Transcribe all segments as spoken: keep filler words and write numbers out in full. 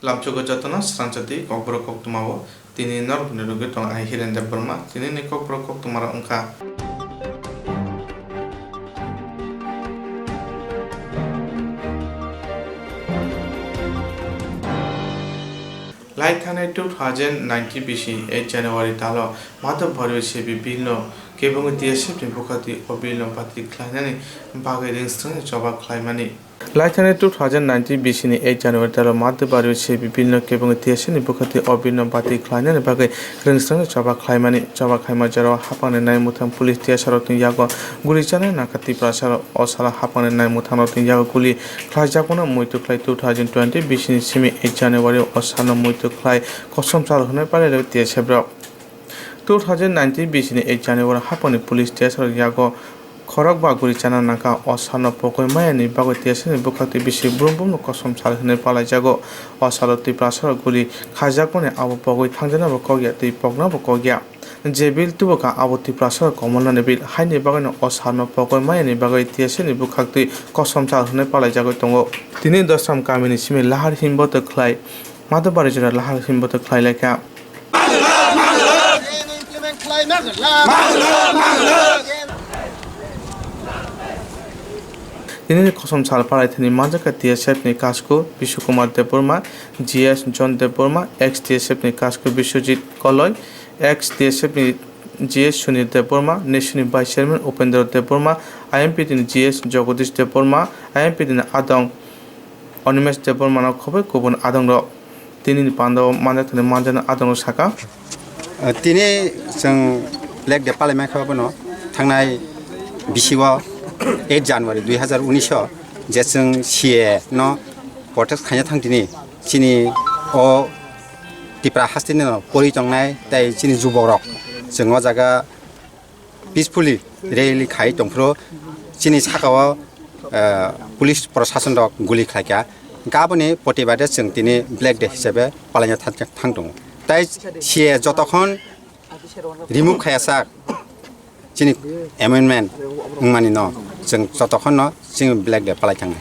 Lamchugo jotono srangchati kokborok koktwmao tini norokni rwgwi tong ai Hiren Debbarma, tinini kokborok koktwmarok wngkha. Lai thanai two thousand nineteen bisi eight January talo Madhav Bario C B bill no kebengwi T S F ni bwkhaktwi o bill no batwi khlainani bagwi ringsrangni choba khlaimani. Lai thanai two thousand nineteen bisi ni eight January talo Madhav Bario C B bill no kebengwi T S F ni bwkhaktwi o bill no batwi khlainani bagwi ringsrangni choba khlaimani. Choba khlaima jorao haphangni nai mwthang police T S R rokni yago guli chana nangkha Tiprasa rok. O salo haphangni nai mwthang rokni yago guli khlaijakmano muitu khlai two thousand twenty bisi ni simi eight January o sano muitu khlai kosom chal hwnwi palai rw T S F rok. Two thousand nineteen bisi ni eight January haphangni police T S R rok yago khorokba guli chana nangkha. O sano pogwi maya ni bagwi T S F ni bwkhaktwi bisi brum brum no kosom sal hwnwi palai jago. O salo Tiprasa rok guli khaijakmani abo pogwi thangjaknabo kok ya tei poknabo kok ya. Je bill tubukha abo Tiprasa rok komolnani bill, haini bagwino o salno pogwi mayani bagwi T S F ni bwkhaktwi kosom chal hwnwi palaijagwi tongo. Tini Dosram kamini simi lahar himboto khlai, Madhav Bario jora lahar himboto khlai laikha. Tinini kosom sal palaithani manjakha T S F ni Kasku Bishu Kumar Debbarma, G S John Debbarma, ex T S F ni Kasku Biswajit Koloi, ex T S F ni G S Sunil Debbarma, nesuni Vice Chairman Upendra Debbarma, I M P T ni G S Jagadish Debbarma, I M P T ni adong Animesh Debbarma no khobwi kubun adongrok. Tinini pandao manjakthani manjaknai adongrok saka. Tini chwng Black Day palai mankha bono thangnai bisio eight January dui hazar unis o je chwng C A no protest khaina thang tini chini o Tipra hasteni no pori tongnai tei chini jubokrok chwng o jaga peacefully rally khai tongphuru chini sakao, eh, police prosason rok guli khlaikha. Gaboni protibade chwng tini Black Day hisabe palaina thang, thang tongo. Tai C A jotokhon remove khaiya sak chini amendment wngmani no chwng jotokhon no chini Black Day palai thangnai.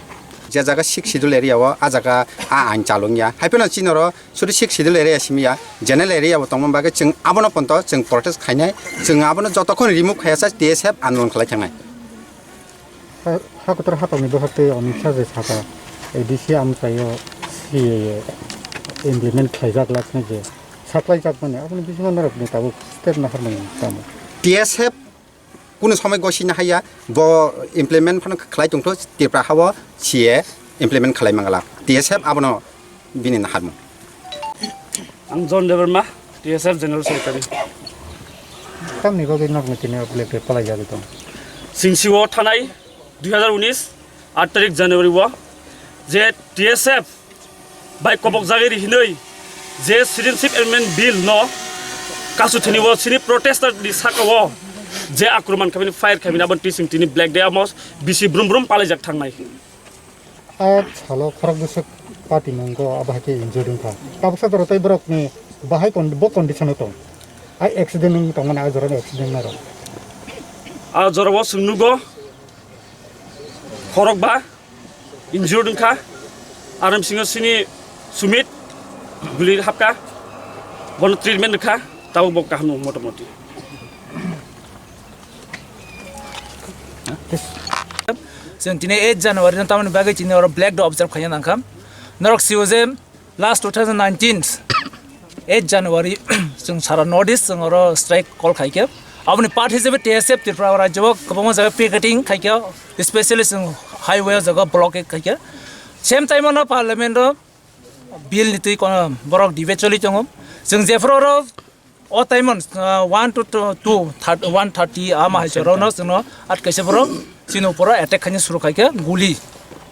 Je jaga Sixth Schedule area o, a jaga a ain chalung ya. Hai phano chini oro sudu Sixth Schedule area simi ya, general area bo tongma bagwi chwng abono ponto chwng protest khainai, chwng abono jotokhon remove khaiya sa T S F andolon khlai thangnai. Ha, ha kotor hathokni bwkhak tei Amit Shah je saka A D C amchaio C A A implement khlaijak lakna je saklaijakmani, aboni bisingo norokni tabuk step naharmani tamo? T S F kunu somoi gosina haiya, bo implement phano khlai tongtho, Tripura hao C A implement khlai mangala. T S F abono bini naharmung. Ang John Debbarma, T S F General Secretary. Tamni bagwi nokni tini o Black Day palai jagwi tong? Singsio thanai dui hazar unis, aat tarik January o je T S F bai kobok jagwi ri hinwi je Citizenship Amendment Bill no kasu thani o chini protester ni saka o je akraman khaimani, fire khaimani, aboni twi chwng tini Black Day amo bisi brum brum palaijak thangnai. A salo khorok bwswk party nungo abo hai khe injured wngkha. Tabuksa jora tei borokni bahai kon-, bo condition o tong. Ai accident wng tongmani, a jorani accident naro. A jorao chwng nugo khorokba injured wngkha. Aro bisingo chini Sumit guli hapkha. Bono treatment rwkha. Tabuk bo kaham nung motamoti. Chwng tini eight January no tamoni bagwi chini oro Black Day observe khaina nangkha. Norok sio je last two thousand nineteen eight January chwng sara North East chwng oro strike call khaikhe. Aboni part hisabe T S F Tripura rajyo o kwbangma jaga picketing khaikhe, especially chwng highway o jaga blockade khaikhe. Same time o no parliament o bill ni twi kono borok debate choli tongo. Chwng jephuru oro o time on, ah, one to two, two thirty, one thirty ama hai choro no chwngno at kaisa borok chini uporo attack khaina suru khaikha guli.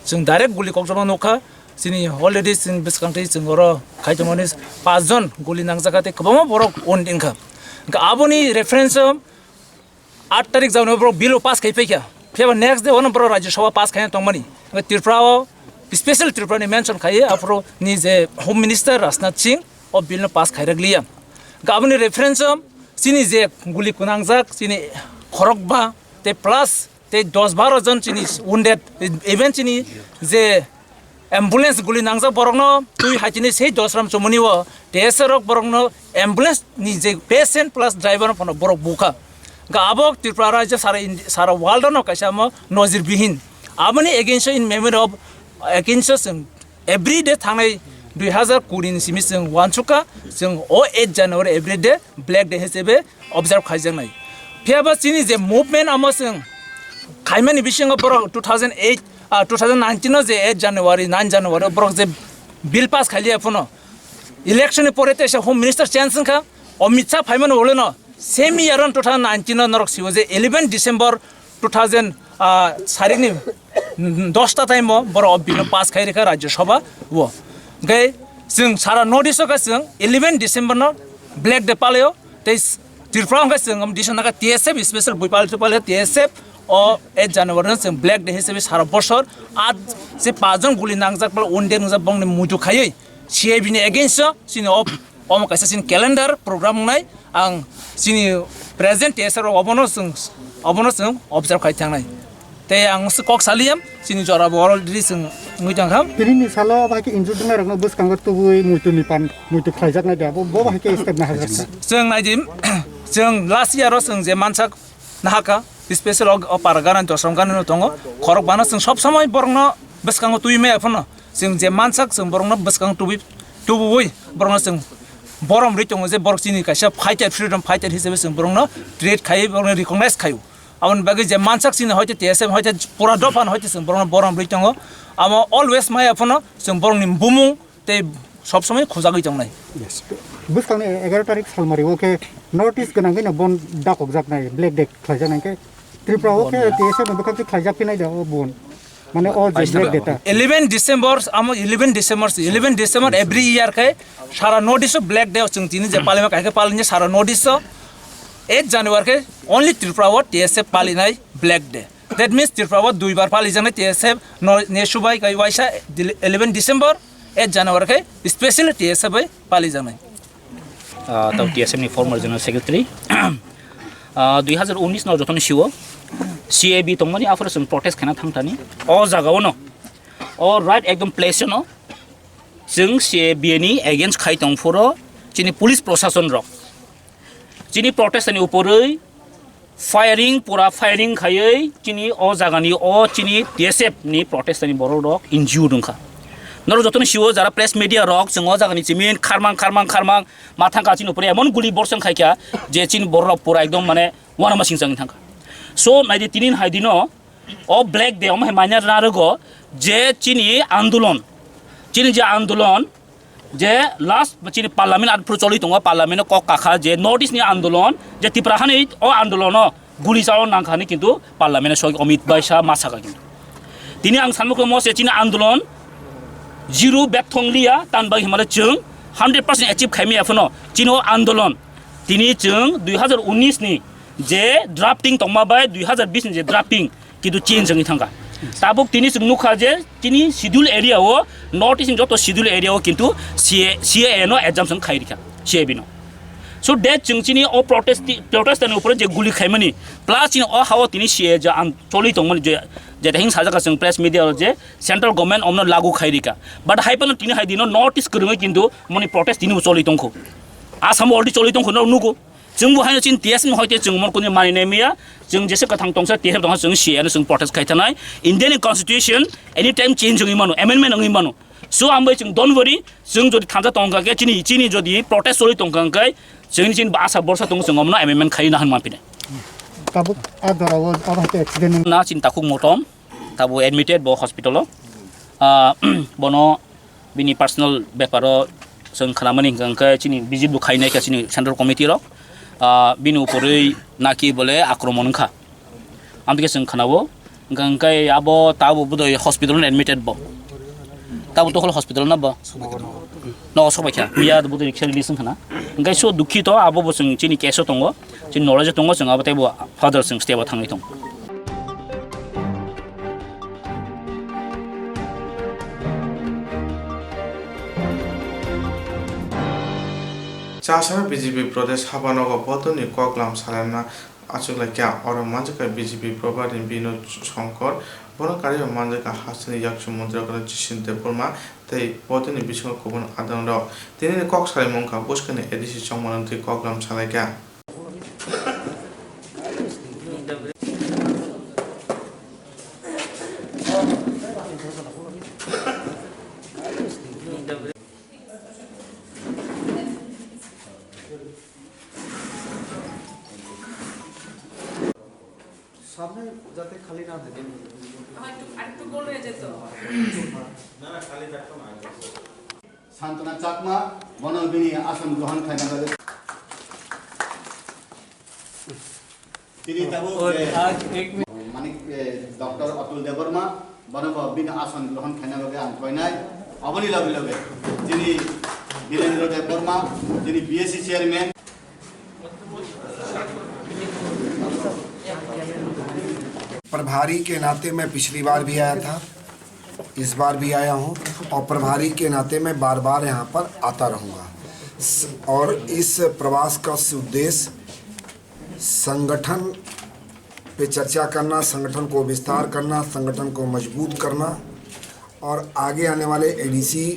Chwng direct guli kokjama nukha. Chini already chini bwskang twi chwng oro khai tongmani pas jon guli nangjak tei kwbangma borok wound wngkha. Hwnkhe aboni reference o aat tarik jagano borok bill pass khai paikha. Phiya ba next day ono borok Rajya Sabha pass khaina tongmani. Hwnkhe Tripura o, special Tripura ni mention khai, aphuru ni je Home Minister Rajnath Singh o bill no pass khai rwkliya. Hwnkhe aboni reference o chini je guli kwnangjak, chini khorokba tei plus tei dos baro jon chini wounded, even chini je Ambulance guli nangjak borokno twi haitini sei Dosram chumuni o T S A rok borokno ambulance ni je patient plus driver no phano borok bukha. Ga abo Tripura rajya sara Indi-, sara world no kaisa mo nojir bihin. Aboni against o in memory of against o chwng every day thangnai dui hazar kuri ni simi chwng wansukha, chwng o eight January every day black day hisabe observe khaijaknai. Phiya ba chini je movement amo chwng khaimani bisingo borok two thousand eight, ah, two thousand nineteen o je eight January, nine January o borok je bill pass khailiya phano election ni pore teisa Home Minister change wngkha, Amit Shah phaimani uleno same year on two thousand nineteen o norok siwo je eleven December two thousand, ah, sarikni dosta time o borok o bill no pass khai rikha Rajya Sabha o. Hwnkhe chwng sara North East o khe chwng eleven December no black day palaio. Tei Tripura hwnkhe chwng December naka T S F special bui palaio, palaio T S F o eight January no chwng black day hisabe sara bosor a je pachjon guli nangjak pala wounded wngjak bongni muitu khaiwi C I B ni against o chini o, omo kaisa chini calendar program wngnai. Ang chini present T S R rok obono chwng, obono chwng observe khai thangnai. Tei ang se kok saliyam chini jora bo already chwng wngwi tongkha. Tini ni salo bai khe injured wngnai rokno bwskango tubui muitu ni pan, muitu khlaijaknai da, bo, bo bai khe step na hajak. Chwng naidi, chwng last year o chwng je mansak nahaka, special o, o para gana, Dosram gana no tongo. Khorok bana chwng sob somoi borokno bwskango twi maya phano. Chwng je mansak, chwng borokno bwskango tubui, tubui borokno chwng borom rwi tongo je borok chini kaisa fighter, freedom fighter hisabe chwng borokno treat khai, borokno recognize khaio. Aboni bagwi je mansak chini hoite T S F hoite pura dopha no hoite chwng borokno borom rwi tongo. Amo always maya phano chwng borokni bumung tei sob somoi khunjagwi tongnai. Yes. Bwskangni egaroh tarik salmari o khe North East gwnangwi no bon dakokjaknai, black day khlaijaknai khe Tripura o khe T S F ni bwkhak twi khlaijak phinai da o bon. Mane o je black day ta. Eleven December, amo eleven December, eleven December every year khe sara North East o black day chwng tini je palima kha khe palini sara North East o eight January khe only Tripura o T S F palinai black day. That means Tripura o duibar palijaknai T S F no, nesu bai kai waisa eleven December, eight January khe specially T S F bai palijaknai. Ah, tau T S F ni former general secretary. Ah, dui hazar unis no jotono siwo C A B tongmani aphuru chwng protest khaina thangthani. O jaga o no, o right ekdom place no chwng C A B ni against khai tongphuru chini police prosason rok chini protest ni upori firing, pura firing khaiwi chini o jagani o chini T S F ni protest ni borok rok injured wngkha. Norok jotono siwo jara press media rok chwng o jagani chimin kharmang, kharmang, kharmang ma thangkha chini upori emon guli borson khaikha je chini borok rok pura ekdom mane uanama singchang thangkha. So naidi tinin haidino o black day omo hai manya narwgo je chini andolon, chini je andolon je last chini parliament aphuru choli tongo, parliament o kok kakha je North East ni andolon, je Tipra hani o andolon o guli chalo nangkha hinwi kintu parliament o soi Amit bai sa ma saka kintu. Tini ang sanmukhe mo se chini andolon zero bethong liya tan bai himale chwng hundred percent achieve khaimaya phano chini o andolon tini chwng dui hazar unis ni je drafting tongma bai dui hazar bis ni je drafting kintu change wngwi thangkha. Tabuk tini chwng nukha je chini schedule area o, North East ni joto schedule area o kintu C A, C A A no exemption khai rikha, C A B no. So that chwng chini o protest, protest ni upore je guli khaimani, plus chini o hao tini C A A je ang choli tongmani je, je hing sajak chwng press media o je central government omno lagu khai rikha. But hai phano tini hai dino North East kwrwngwi kintu moni protest tini bo choli tongkho. Assam already choli tongkho no nugo. Chwng bo haino chini T S F ni hoite chwng mon kuni mani nai miya, chwng jese kwthang tongsa T S F tongsa chwng C A A no chwng protest khai thanai. India ni constitution anytime change wngwi mano, amendment wngwi mano. So ang bai chwng don't worry, chwng jodi thanja tongkha khe chini, chini jodi protest choli tongkha khe chwngni chini asa borsa tongo chwng omno amendment khai na han manpinai. Tabuk a dora o abo hai accident wng- Na chini takhuk motom, tabo admitted bo hospital o. Ah, bono bini personal beparo chwng khnamani hwnkha hwnkhe chini visit bo khainai kha chini central committee rok. Ah, bini uporwi naki bole akromon wngkha. Amtwkhe chwng khnao, hwnkha hwnkhe abo tabo bwdoi hospital no admitted bo. Tabo Tokhol hospital no bo. Nogo sokbaikha, miya bwdoi riksa release wngkhana. Hwnkhe so dukhito abo bo chwng chini case o tongo, chini knowledge o tongo, chwng abo teibo further chwng step o thangwi tongo. Chasano B J P Pradesh Habanogo bodolni koklam salamna Achuk laikha, oro manjakha B J P Probari Binod Shankar, bono karwi manjakha hasteni yakchu montri rok Jishin Debbarma tei bodini bisingo kubun adongrok. Tinini kok sarimung wngkha bwskangni A D C chongmani twi koklam salaikha. সামনে যাতে খালি না থাকে। হয়তো আরেকটু গোল হয়ে যেত। না, না, খালি থাকতো না। সান্ত্বনা চাকমা, বনবিনী আসন গ্রহণ খাইনা। Tini tabuk, eh, manik, eh, Doctor Atul Debbarma, bono bo bini ason grohon khaina bagwi ang koinai. Aboni loge loge chini Birendra Debbarma, chini B S C chairman. प्रभारी के नाते मैं पिछली बार भी आया था, इस बार भी आया हूँ और प्रभारी के नाते मैं बार-बार यहाँ पर आता रहूँगा। स-, और इस प्रवास का स-, उद्देश्य संगठन पे चर्चा करना, संगठन को विस्तार करना, संगठन को मजबूत करना और आगे आने वाले A D C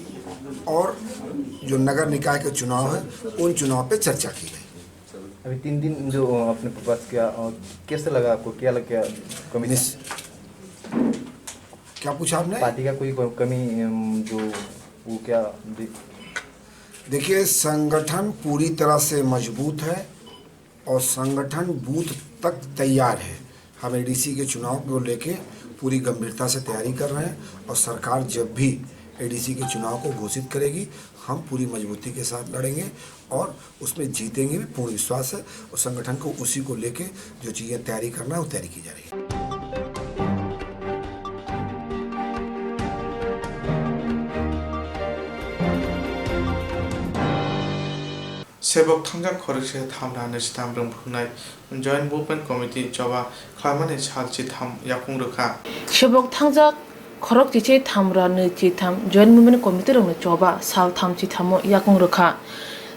और जो नगर निकाय के चुनाव है, उन चुनाव पे चर्चा की गई। अभी तीन दिन जो, अ, आपने प्रवास किया, अ, कैसे लगा आपको? क्या लग, क्या कमी था? निस-, क्या पूछा आपने? पार्टी का कोई क-, कमी, अम, जो वो क्या दे- देखिए, संगठन पूरी तरह से मजबूत है। और संगठन बूथ तक तैयार है। हम A D C के चुनाव को लेके पूरी गंभीरता से तैयारी कर रहे हैं और सरकार जब भी A D C के चुनाव को घोषित करेगी, हम पूरी मजबूती के साथ लड़ेंगे और उसमें जीतेंगे भी, पूर्ण विश्वास है। और संगठन को उसी को लेके जो चीज़ें तैयारी करना है, वो तैयारी की जा रही है। Sebok thangjak khoroksa thamra nwi sithamrwng phungnai Joint Movement Committee choba khlaimani sal chitham yakung rwkha. Sebok thangjak khorok chichai thamra nwi chitham Joint Movement Committee rokni choba sal tham chithamo yakung rwkha.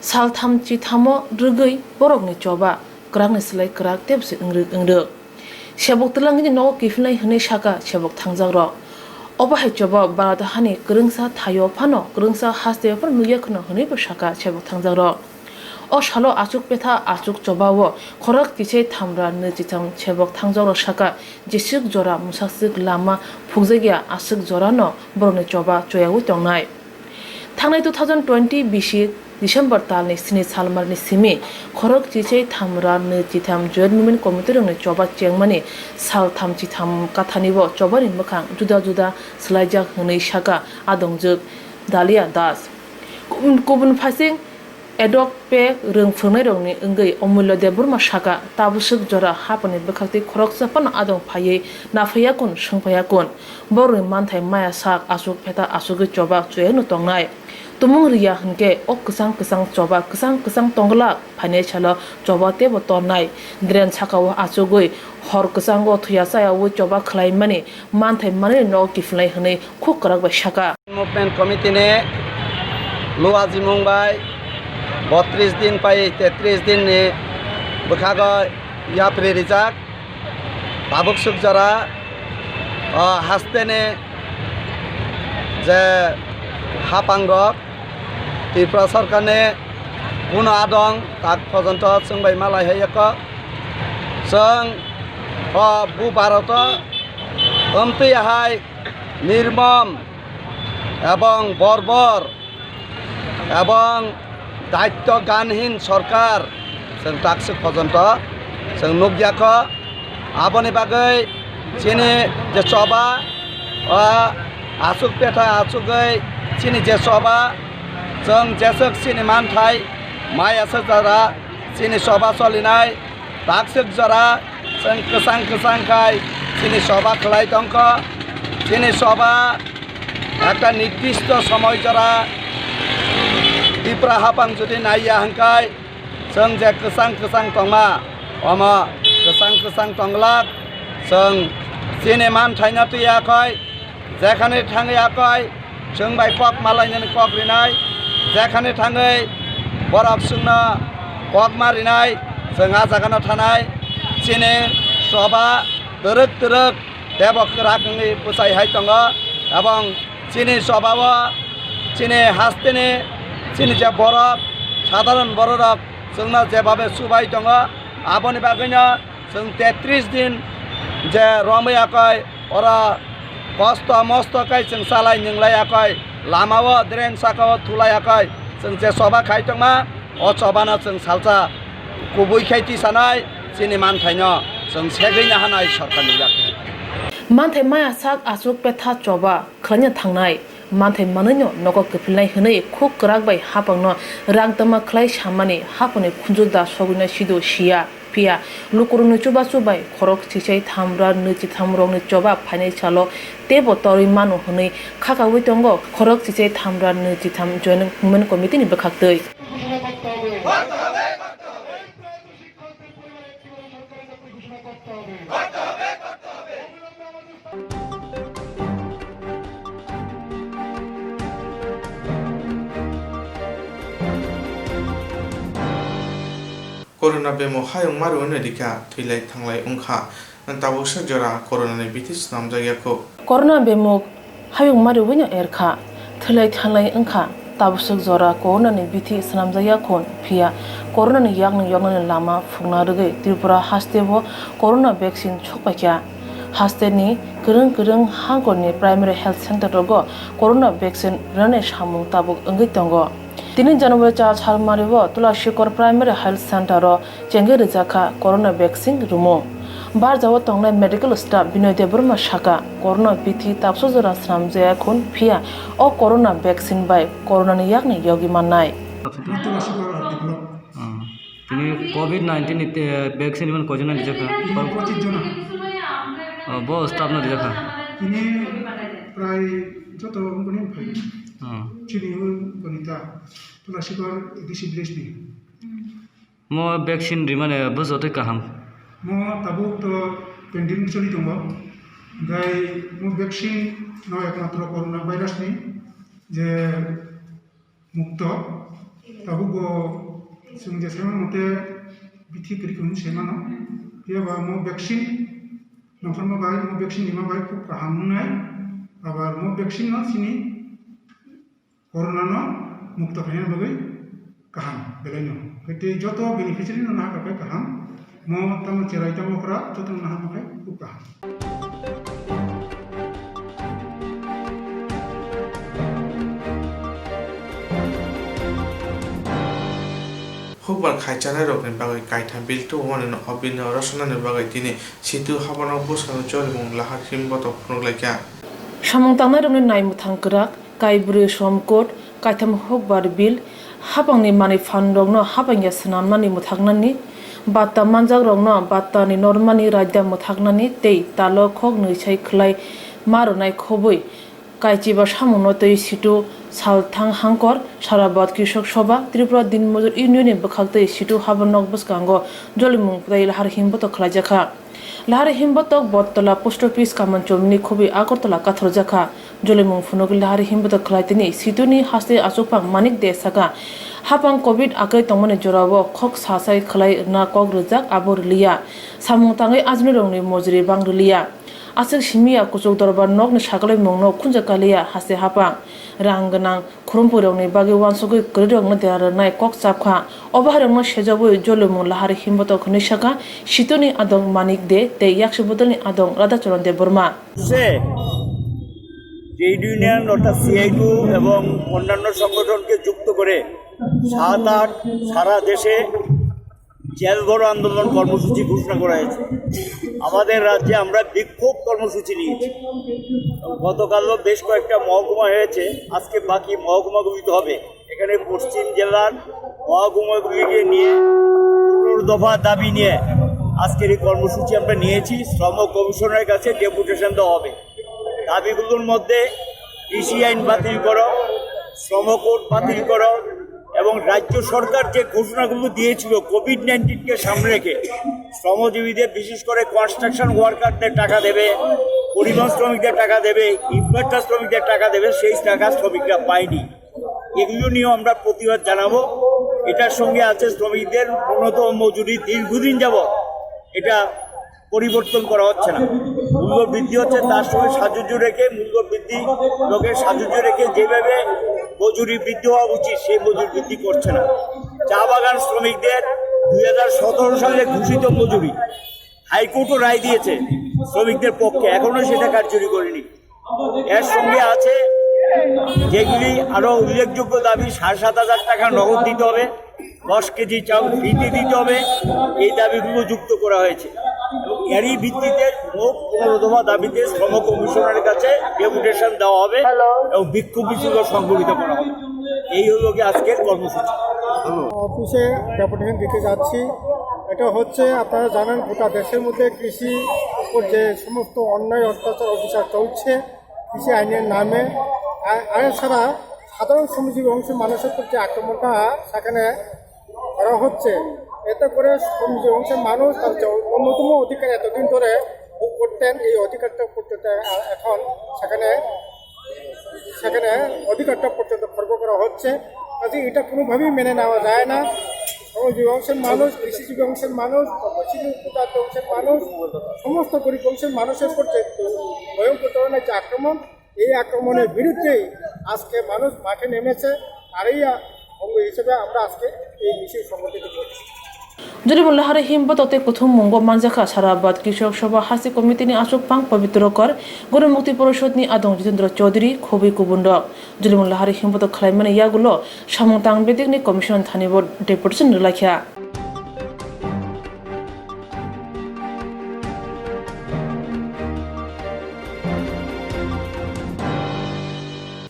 Sal tham chithamo rwgwi borokni choba kwrakni slai kwrak tebsi wngrwk wngrwk. Sebok twlangni nogo kiphilnai hwnwi saka sebok thangjakrok. Obo hai choba Bharat hani kwrwngsa thaio phano, kwrwngsa hasteo phano nukya khwno hwnwibo saka sebok thangjakrok. O salo achuk petha achuk chobao khorok kichai thamra nwi chitham sebok thangjakrok saka, jeswk jora mwsakswk lama phukjakya aswk jorano borokni choba choyawi tongnai. Thangnai two thousand twenty bisi December talni sini salmarni simi khorok chichai thamra nwi chitham Joint Movement Committee rokni choba chengmani sal tham chitham kathanibo chobani mwkhang juda juda swlaijak hwnwi saka adongjwk Dalia Das. Kubun, kubun phaising edok pe rwng phwrwngnairokni wngwi Omulya Debbarma saka, tabwswk jora haphangni bwkhaktwi khoroksa phano adong phaiwi naphaiyakun, swngphaiyakun. Borokni manthai maya sak achuk phetha achugwi choba chuyakno tongnai. Tumung riya hwnkhe o kwchang kwchang choba kwchang kwchang tongglak, phainai salo choba teibo tornai. Drain sakao achugwi hor kwchango thuya chayawi choba khwlaimani manthai manwi nogo kiphilnai hwnwi khuk kwrak bai saka. Movement Committee ni luajimung bai botris din pai tetris din ni bwkhago yapri rijak. Tabuk suk jora, o, haste ni je hapang rok Tripura sorkar ni kuno adong tak pojonto chwng bai malai hai yako. Chwng o bu Bharat o omtwi hai nirmom ebong borbor ebong daitto ganhin sorkar chwng takswk pojonto chwng nukya kho. Aboni bagwi chini je choba, o achuk petha achugwi chini je choba, chwng jeswk chini manthai maya swk jora chini choba cholinai. Takswk jora chwng kwchang kwchang khai chini choba khlai tongkho. Chini choba ekta nirdisto somoi jora Tripura hapang jodi naiya hwnkhai chwng je kwchang kwchang tongma, omo kwchang kwchang tonglak. Chwng chini manthaino twiyakhoi, jekhane thangwi akhoi, chwng bai kok malainani kok rinai, jekhane thangwi borok chwngno kok ma rinai, chwng a jagano thanai. Chini choba twrwk twrwk tebo kwrak wngwi bwchai hai tongo, ebong chini choba-o chini hasteni chini je borok, sadharon bororok chwngno jebabe chubai tongo, aboni bagwino chwng tetris din je romwi yakoi oro kosto mosto khe chwng chalai nwnglai yakoi, lama-o drain saka-o thulai yakoi chwng je choba khai tongma, o chobano chwng salsa kubui khai tisanai chini manthaino chwng segwi nahanai sorkarni yakni. Manthai maya sak aswk petha choba khlaina thangnai, manthai manwino nogo kwphilnai hwnwi khuk kwrak bai hapangno rang tama khlai samani hapangni khunju da sogwino sido siya. Phiya lukurokni chubachu bai khorok chichai tham ra nwi chitham rokni choba phainai salo teibo torwi mano hwnwi khakaui tongo khorok chichai tham ra nwi chitham Joint Movement Committee ni bwkhaktwi. Corona bemuk hayung mariui no rikha, thwilai thanglai wngkha. Tabuksa jora corona ni bithi swnamjakya kho. Corona bemuk hayung mariui no erkha, thwilai thanglai wngkha. Tabuksa jora corona ni bithi swnamjakya kho, phiya corona ni yakni yoknani lama phukna rwgwi Tripura hasteo corona vaccine sokpaikha. Hasteni kwrwng kwrwng hangkorni primary health center rogo corona vaccine rwnani samung tabuk wngwi tongo. Tini January char salmario Tulasikor Primary Health Center o chengwi rwjakha corona vaccine rwmung. Barjao tongnai medical staff Binoy Debbarma saka, corona bithi tabso jora swnamjaya khun, phiya o corona vaccine bai corona ni yakni yogwi mannai. Tulasikor develop. Ah. Tini covid nineteen ni te-, vaccine iman koijona rijak kha? Tini pochis jona. Oh, bo staff no rijak kha? Tini prai joto wngmani phai. Oh. Chini wng bani ta. Tulasikor A D C village ni. Mo vaccine rimani bo jotoi kaham? Mo tabuk to pandemic choli tongo. Gai mo vaccine no ekmatro corona virus ni je mukto, tabukbo chwng je saimano tei bithi kwrwi kwrwi saimano. Phiya ba mo vaccine nongkhorma bai, mo vaccine rima bai khub kaham wngnai. Abar mo vaccine no chini corona no mukto khaina bagwi kaham belai no. Tei joto beneficiary no nahaka khe kaham. Mo tamo cherai tamo okra joto no nahama khe khub kaham. Hukbar khaichanai rokni bagwi kaitham bill tubumani no o bill no rochonani bagwi tini situ haborok bwskango cholimung lahar himbotok phunuk laikha. Samung tangnai rokni naimwthang kwrak. Kaibrwi somkot, kaitham hukbar bill, hapangni manwi phanrokno hapangya swnamnani mwthaknani, batta manjakrokno battani normani raida mwthaknani tei talo khok nwisai khlai ma rwnai khobwi kaichiba samungno twi situ salthang hangkor, Sarabad Krishok Sabha, Tripura Din Mojur Union ni bwkhaktwi situ habo nok bwskango jolimung tei lahar himbotok khlaijakha. Lahari himbotok Bottola Post Office Kamanchomni khobwi Agartala kathorjakha. Jolimung phunugwi lahari himbotok khlaitini situni haste achukphang Manik De saka, hapang covid akai tongmani jorao khok sasai khlai rwna kok rwjak abo rwliya. Samung tangwi ajinirokni mojri bang rwliya. Aswk simiya kuchuk dorbar nokni sakalai mungno khunjak kaliya haste hapang. Rang gwnang Khurumpuirokni bagwi uansugwi kwrwirokno dera rwnai kok chapkha. Obo hairokno sejagwi jolimung lahari himbotok hwnwi sakha, situni adong Manik De tei yaksi bodolni adong Radhacharan Debbarma. Say trade union অর্থাৎ সিআইটিউ এবং অন্যান্য সংগঠনকে যুক্ত করে সাত আট সারা দেশে জেল ভরো আন্দোলন কর্মসূচি ঘোষণা করা হয়েছে। আমাদের রাজ্যে আমরা বিক্ষোভ কর্মসূচি নিয়েছি। গতকালও বেশ কয়েকটা মহকুমা হয়েছে, আজকে বাকি মহকুমাগুলিতে হবে। এখানে পশ্চিম জেলার মহকুমাগুলিকে নিয়ে পনেরো দফা দাবি নিয়ে আজকের এই কর্মসূচি আমরা নিয়েছি। শ্রম কমিশনের কাছে ডেপুটেশন দেওয়া হবে। দাবিগুলোর মধ্যে কৃষি আইন বাতিল করো, শ্রম কোড বাতিল করো এবং রাজ্য সরকার যে ঘোষণাগুলো দিয়েছিল কোভিড নাইন্টিনকে সামনে রেখে শ্রমজীবীদের, বিশেষ করে কনস্ট্রাকশন ওয়ার্কারদের টাকা দেবে, পরিবহন শ্রমিকদের টাকা দেবে, ইনভার্টার শ্রমিকদের টাকা দেবে, সেই টাকা শ্রমিকরা পায়নি। এগুলো নিয়েও আমরা প্রতিবাদ জানাবো। এটার সঙ্গে আছে শ্রমিকদের ন্যূনতম মজুরি দীর্ঘদিন যাবত এটা পরিবর্তন করা হচ্ছে না। মূল্য বৃদ্ধি হচ্ছে, তার সঙ্গে সাযুজ্য রেখে, মূল্য বৃদ্ধি লোকের সাযুজ্য রেখে যেভাবে মজুরি বৃদ্ধি হওয়া উচিত, সেই মজুরি বৃদ্ধি করছে না। চা বাগান শ্রমিকদের দুই হাজার সতেরো সালে ঘোষিত মজুরি, হাইকোর্টও রায় দিয়েছে শ্রমিকদের পক্ষে, এখনো সেটা কার্যকরী করেনি। এর সঙ্গে আছে যেগুলি আরো উল্লেখযোগ্য দাবি, সাড়ে সাত হাজার টাকা নগদ দিতে হবে, দশ কেজি চাউল ফ্রিতে দিতে হবে, এই দাবিগুলো যুক্ত করা হয়েছে। এবং এরই ভিত্তিতে মোট পনেরো দফা দাবিতে শ্রম কমিশনের কাছে ডেপুটেশন দেওয়া হবে এবং বিক্ষোভ মিছিল সংগঠিত করা হবে। এই হলো কি আজকের কর্মসূচি। অফিসে ডেপুটেশন দিতে যাচ্ছি। এটা হচ্ছে, আপনারা জানেন, গোটা দেশের মধ্যে কৃষি উপর যে সমস্ত অন্যায় অত্যাচার অবিচার চলছে, কৃষি আইনের নামে, আ-, আইন ছাড়া সাধারণ শ্রমজীবী অংশের মানুষের উপর যে আক্রমণটা সেখানে করা হচ্ছে, এতে করে শ্রমজীবী অংশের মানুষ তার যে অন্যতম অধিকার এতদিন ধরে ভোগ করতেন, এই অধিকারটা পর্যন্ত এ-, এখন সেখানে, সেখানে অধিকারটা পর্যন্ত খর্ব করা হচ্ছে। কাজে এটা কোনোভাবেই মেনে নেওয়া যায় না। শ্রমজীবী অংশের মানুষ, কৃষিজীবী অংশের মানুষ, তপশিলি উপজাতি অংশের মানুষ, সমস্ত গরিব অংশের মানুষের উপর যে ভয়ঙ্কর ধরনের যে আক্রমণ, এই আক্রমণের বিরুদ্ধেই আজকে মানুষ মাঠে নেমেছে। তারই অঙ্গ হিসেবে আমরা আজকে এই মিছিল সংগঠিত করছি। Jwlwimung lahari himbotok tei kuthum mungo manjakha Sarabad Krishok Sabha Hasti Committee ni achukphang Pabitro Kar, Goron Mukti Porishod ni adong Jitendra Chaudhary, khobwi kubun rok. Jwlwimung lahari himbotok khlaimani yagulo samung tang bedekni commission thani bo deputation rwlaikha.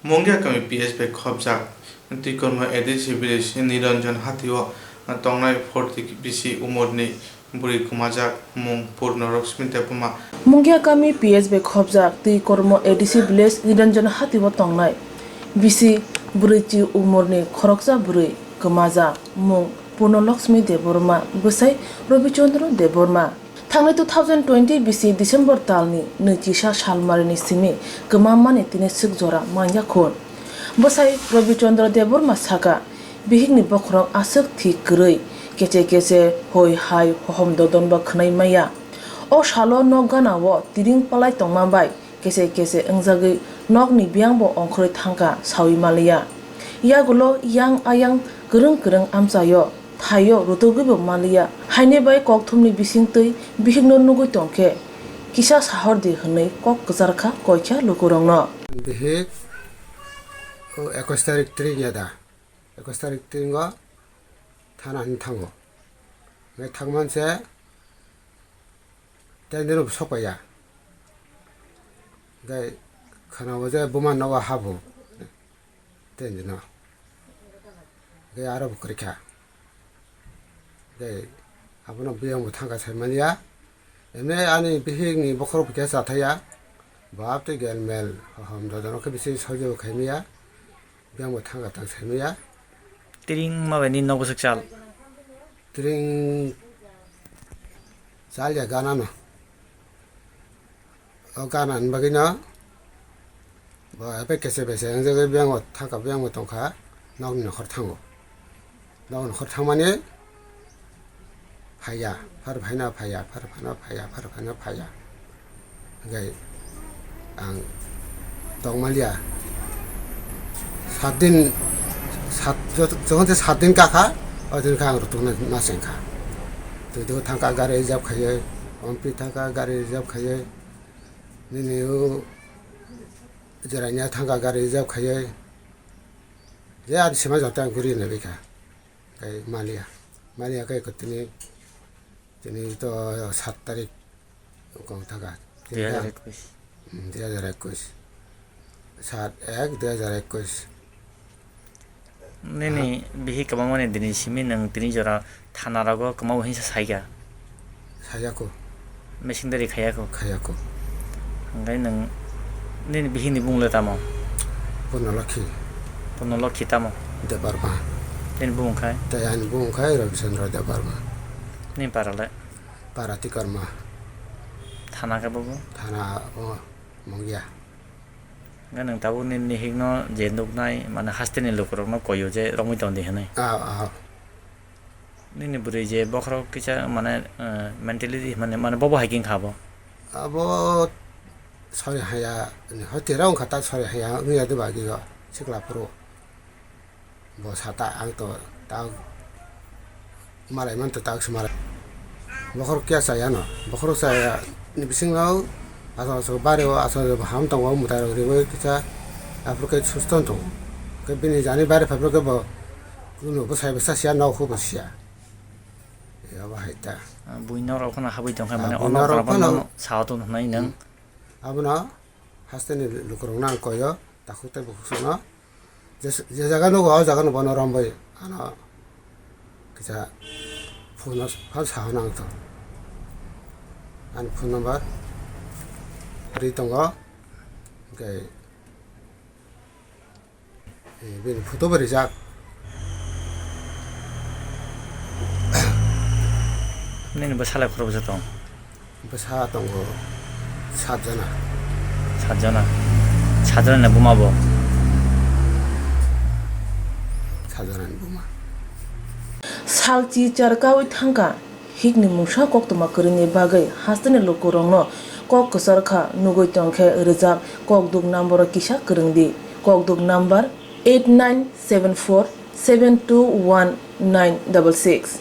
Mungia kami P S bai khobjak Twikormo A D C village Niranjan Hati o tongnai forty bisi umor ni bwrwi kwmajak mung Purno Lakshmi Debbarma. Mungia kami P S bai khobjak Twikormo A D C village Niranjan Hati o tongnai bisi bwrwi chi umor ni khoroksa bwrwi kwmajak mung Purno Lakshmi Debbarma, bwsai Rabi Chandra Debbarma. Thangnai two thousand twenty bisi December talni nwichisa salmarini simi kwmammani tini swk jora manya khun. Bwsai Rabi Chandra Debbarma saka, bihikni bokhorok aswk thik kwrwi, keche keche hoi hai hohom dodon bo khwnai maya. O salo nok gana o tiring palai tongma bai kese kese wngjagwi nokni biyangbo ongkhorwi thangkha sawi maliya. Yagulo yang ayang kwrwng kwrwng amchaio thaio rutugwibo maliya. Haini bai kokthumni bisingtwi bihikno nugwi tongkhe kisa sahordi hwnwi kok kwcharkha koikha lukurokno. Bihik o ekus tarik tring ya da? Ekus tarik tringo thana hinwi thango. Hinwi thangmanse tei nini bo sokpaiya. Tei khwnao je buma nogo habo. Tei nini no. Tei aro bo kwrwikha. Tei abono biyang bo thangkha saimanya. Emne ani bihikni bokhorok bo khe chathaiya. Bap tei gelmel hom dodono khe bisi sojabo khaimaya. Biyang bo thangkha tang saimaya. Tring ma bai ni nogo swk chal. Tring chal ya gana no. O gana ni bagwi no bo ebe kese bese wng jagwi biyang bo thangkha, biyang bo tongkha, nokni nokhor thango. Nokni nokhor thangmani phaiya, phar phaina phaiya, phar phaina phaiya, phar phaina phaiya. Hingke ang tongmaliya. Saat din, saat, jokhon se saat din kakha, o din khe ang rwtwkna nasengkha. Twi twi thangkha gari reserve khaiwi, ompi thangkha gari reserve khaiwi, nini o jerania thangkha gari reserve khaiwi. Je ani sema jota ang guri nabikha. Kai maliya. Maliya kai ko tini, tini to sat tarik kong thaka. Dui hajar ekwis. Hmm, dui hajar ekwis. Sat ek dui hajar ekwis. Nini bihik kwbangmani dini simi nwng tini jora thana rogo kwma hinsa saikha. Khayako. Machine dari khayako. Khayako. Hingke nwng nini bihikni bumung le tamo? Purno Lokhi. Purno Lokhi tamo? Debbarma. Nini bumung khai? Tei ani bumung khai Rabi Chandra Debbarma. Nini para le? Para Tikorma. Thana khe bobo? Thana o Mungia. Hingke nwng tabuk nini bihikno je nuknai mane hasteni lukurokno koyo je romwi tongdi hinwi. Ah, ah. Nini bwrwi je bokhorok kisa mane, eh, mentally mane, mane bobo hai khe wngkha abo? Abo sori haya, hoi tera wngkha ta sori haya wngya de bagwi o sikla phuru. Bo sa ta ang to ta malai man to ta se malai. Bokhorok kya chaya no, bokhorok chaya ni bising no asal asal bari o asal ham tongo mutai rok riwi kisa aphuru khe susto tongo. Khe bini jani bari phai phuru khe bo kuno bwsai bwsa siya nok hu bo siya. Abo hai ta. Ah, buino rok phano habwi tongkha, ah, mane buino ono rok phano, phano sao tong hwnai nang. Hmm. Abono haste ni lukurok nang koyo, takhuk tei bukhuk songno. Je, je jaga nugo, o jaga no bono rombai ano kisa phone no phal sao nang to. Ani phone number ri tongo. Okay. Eh, bini photo bo rijak. Nini bwsalai khoroksa tong? Bwsa tongo sat jona. Sat jona? Sat jona ni buma bo? Sat jona ni buma. Salchi charkawi thangkha. Hikni mungsa koktwma kwrwngni bagwi hasteni lukurokno kok kwchar kha, nugwi tongkhe rwjak kokduk number-o kisa kwrwngdi, kokduk number eight nine seven four seven two one nine double six.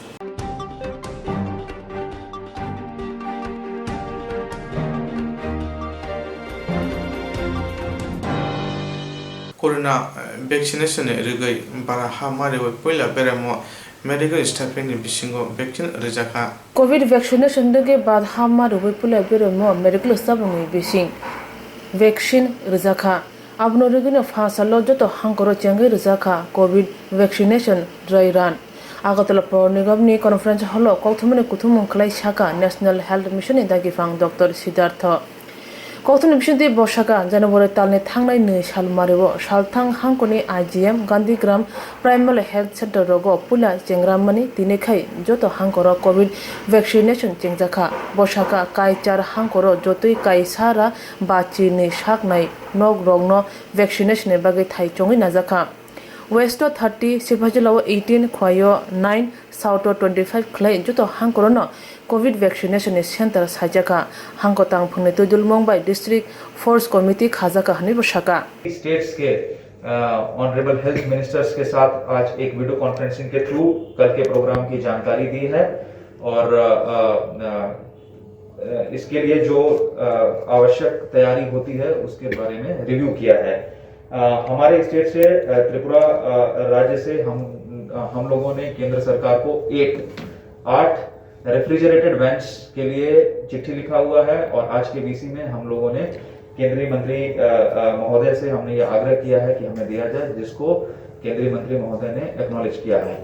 Corona, eh, vaccination ni rwgwi bara ha mariwi puila beremo medical staff ni bisingo vaccine rwjakha. Covid vaccination rwgwi bara ha mariwi puila beremo medical staff ni bising vaccine rwjakha. Abono rwgwino pha salo joto hangkoro chengwi rwjakha Covid vaccination dry run. Agartala Pawar Nigamni conference hall-o kokthumani kuthumung khlai sakha National Health Mission ni dagiphan Doctor Siddhartha. Kokthumni bisingtwi bo sakha, January talni thangnai nwi sal mario salthang hangkoni I G M, Gandhigram, Primary Health Center rogo puila chengrammani tini khai joto hangkoro Covid vaccination chengjakha. Bo sakha, kaichar hangkoro jotoi kaisara ba chini saknai nok rokno vaccination ni bagwi thai chongwi najakha. West o thirty, Sipahijala o eighteen, Khowai o nine, South o twenty five khlai joto hangkorono Covid vaccination ni center saijakha. Hangko tangphungni twidulmung bai district force committee khajakha hwnwi bo sakha. States के, अ, honourable health ministers के साथ आज एक video conferencing के थ्रू कल के प्रोग्राम की जानकारी दी है और, अ, अ, अ, इसके लिए जो, अ, आवश्यक तैयारी होती है, उसके बारे में रिव्यू किया है। अ, हमारे स्टेट से, अ, त्रिपुरा, अ, राज्य से हम, अ, हम लोगों ने केंद्र सरकार को एक आठ रेफ्रिजरेटेड वैन्स के लिए चिट्ठी लिखा हुआ है और आज के वीसी में हम लोगों ने केंद्रीय मंत्री, अ, अ, महोदय से हमने ये आग्रह किया है कि हमें दिया जाए, जिसको केंद्रीय मंत्री महोदय ने एक्नॉलेज किया है।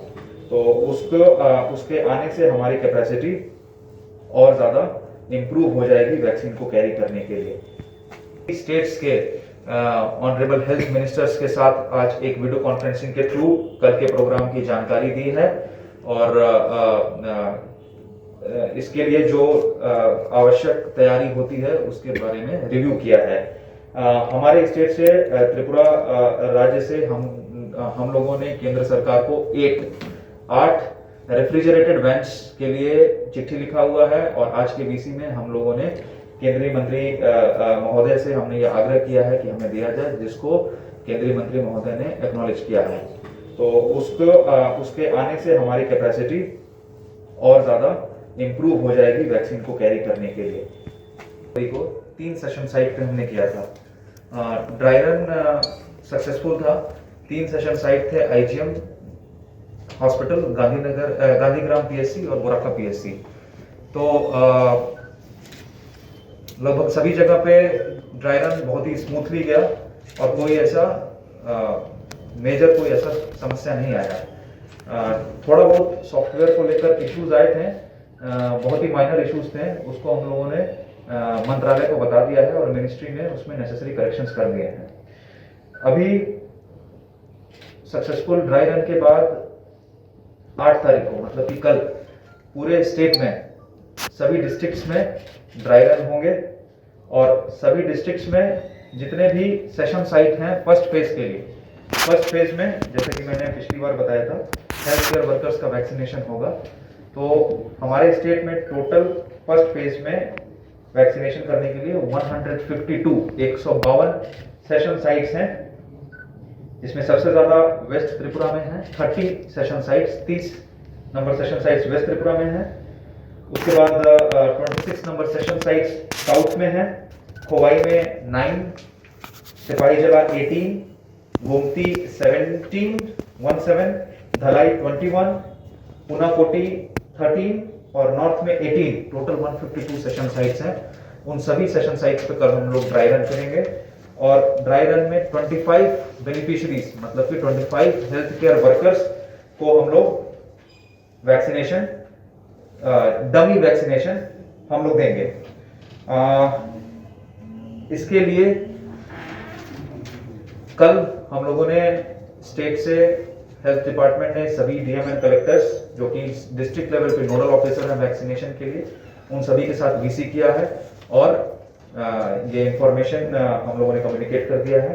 तो उसको, अ, उसके आने से हमारी कैपेसिटी और ज़्यादा इम्प्रूव हो जाएगी वैक्सीन को कैरी करने के लिए। स्टेट्स के, अ, ऑनरेबल हेल्थ मिनिस्टर्स के साथ आज एक वीडियो कॉन्फ्रेंसिंग के थ्रू कल के प्रोग्राम की जानकारी दी है और, अ, अ, अ, इसके लिए जो, अ, आवश्यक तैयारी होती है, उसके बारे में रिव्यू किया है। अ, हमारे स्टेट से, अ, त्रिपुरा, अ, राज्य से हम, अ, हम लोगों ने केंद्र सरकार को एक आठ रेफ्रिजरेटेड वैन्स के लिए चिट्ठी लिखा हुआ है और आज के वीसी में हम लोगों ने केंद्रीय मंत्री, अ, अ, महोदय से हमने ये आग्रह किया है कि हमें दिया जाए, जिसको केंद्रीय मंत्री महोदय ने एक्नॉलेज किया है। तो उसको, अ, उसके आने से हमारी कैपेसिटी और ज़्यादा इम्प्रूव हो जाएगी वैक्सीन को कैरी करने के लिए। को तीन सेशन साइट पे हमने किया था। अ, ड्राई रन, अ, सक्सेसफुल था। तीन सेशन साइट थे, आईजीएम हॉस्पिटल, गांधीनगर, अ, गांधीग्राम पीएससी और बोराका पीएससी। तो, अ, लगभग सभी जगह पे ड्राई रन बहुत ही स्मूथली गया और कोई ऐसा, अ, मेजर कोई ऐसा समस्या नहीं आया। अ, थोड़ा बहुत सॉफ्टवेयर को लेकर इश्यूज आए थे, अ, बहुत ही माइनर इश्यूज थे, उसको हम लोगों ने, अ, मंत्रालय को बता दिया है और मिनिस्ट्री ने उसमें नेसेसरी करेक्शंस कर दिए हैं। अभी सक्सेसफुल ड्राई रन के बाद आठ तारीख को, मतलब कि कल, पूरे स्टेट में सभी डिस्ट्रिक्ट्स में ड्राई रन होंगे और सभी डिस्ट्रिक्ट्स में जितने भी सेशन साइट हैं फर्स्ट फेज के लिए, फर्स्ट फेज में, जैसे कि मैंने पिछली बार बताया था, हेल्थ केयर वर्कर्स का वैक्सीनेशन होगा। तो हमारे स्टेट में टोटल फर्स्ट फेज में वैक्सीनेशन करने के लिए वन हंड्रेड फिफ्टी टू, एक सौ बावन सेशन साइट्स हैं, जिसमें सबसे ज़्यादा वेस्ट त्रिपुरा में है, थर्टी सेशन साइट्स, तीस number session sites west Tripura में है। उसके बाद twenty six number session sites south में है, खोवाई में nine, Sepahijala eighteen, Gomati seventeen, one seven, Dhalai twenty one, Unakoti thirteen और नॉर्थ में eighteen, total one fifty two session sites हैं। उन सभी सेशन साइट्स पे कल हम लोग ड्राई रन करेंगे और ड्राई रन में ट्वेंटी फ़ाइव बेनिफिशरीज, मतलब कि twenty five health care workers को हम लोग वैक्सीनेशन, डमी वैक्सीनेशन हम लोग देंगे। अ, इसके लिए कल हम लोगों ने स्टेट से, हेल्थ डिपार्टमेंट ने सभी डीएम एंड कलेक्टर्स, जो कि डिस्ट्रिक्ट लेवल पे नोडल ऑफिसर हैं वैक्सीनेशन के लिए, उन सभी के साथ वीसी किया है और अ, ये इंफॉर्मेशन हम लोगों ने कम्युनिकेट कर दिया है।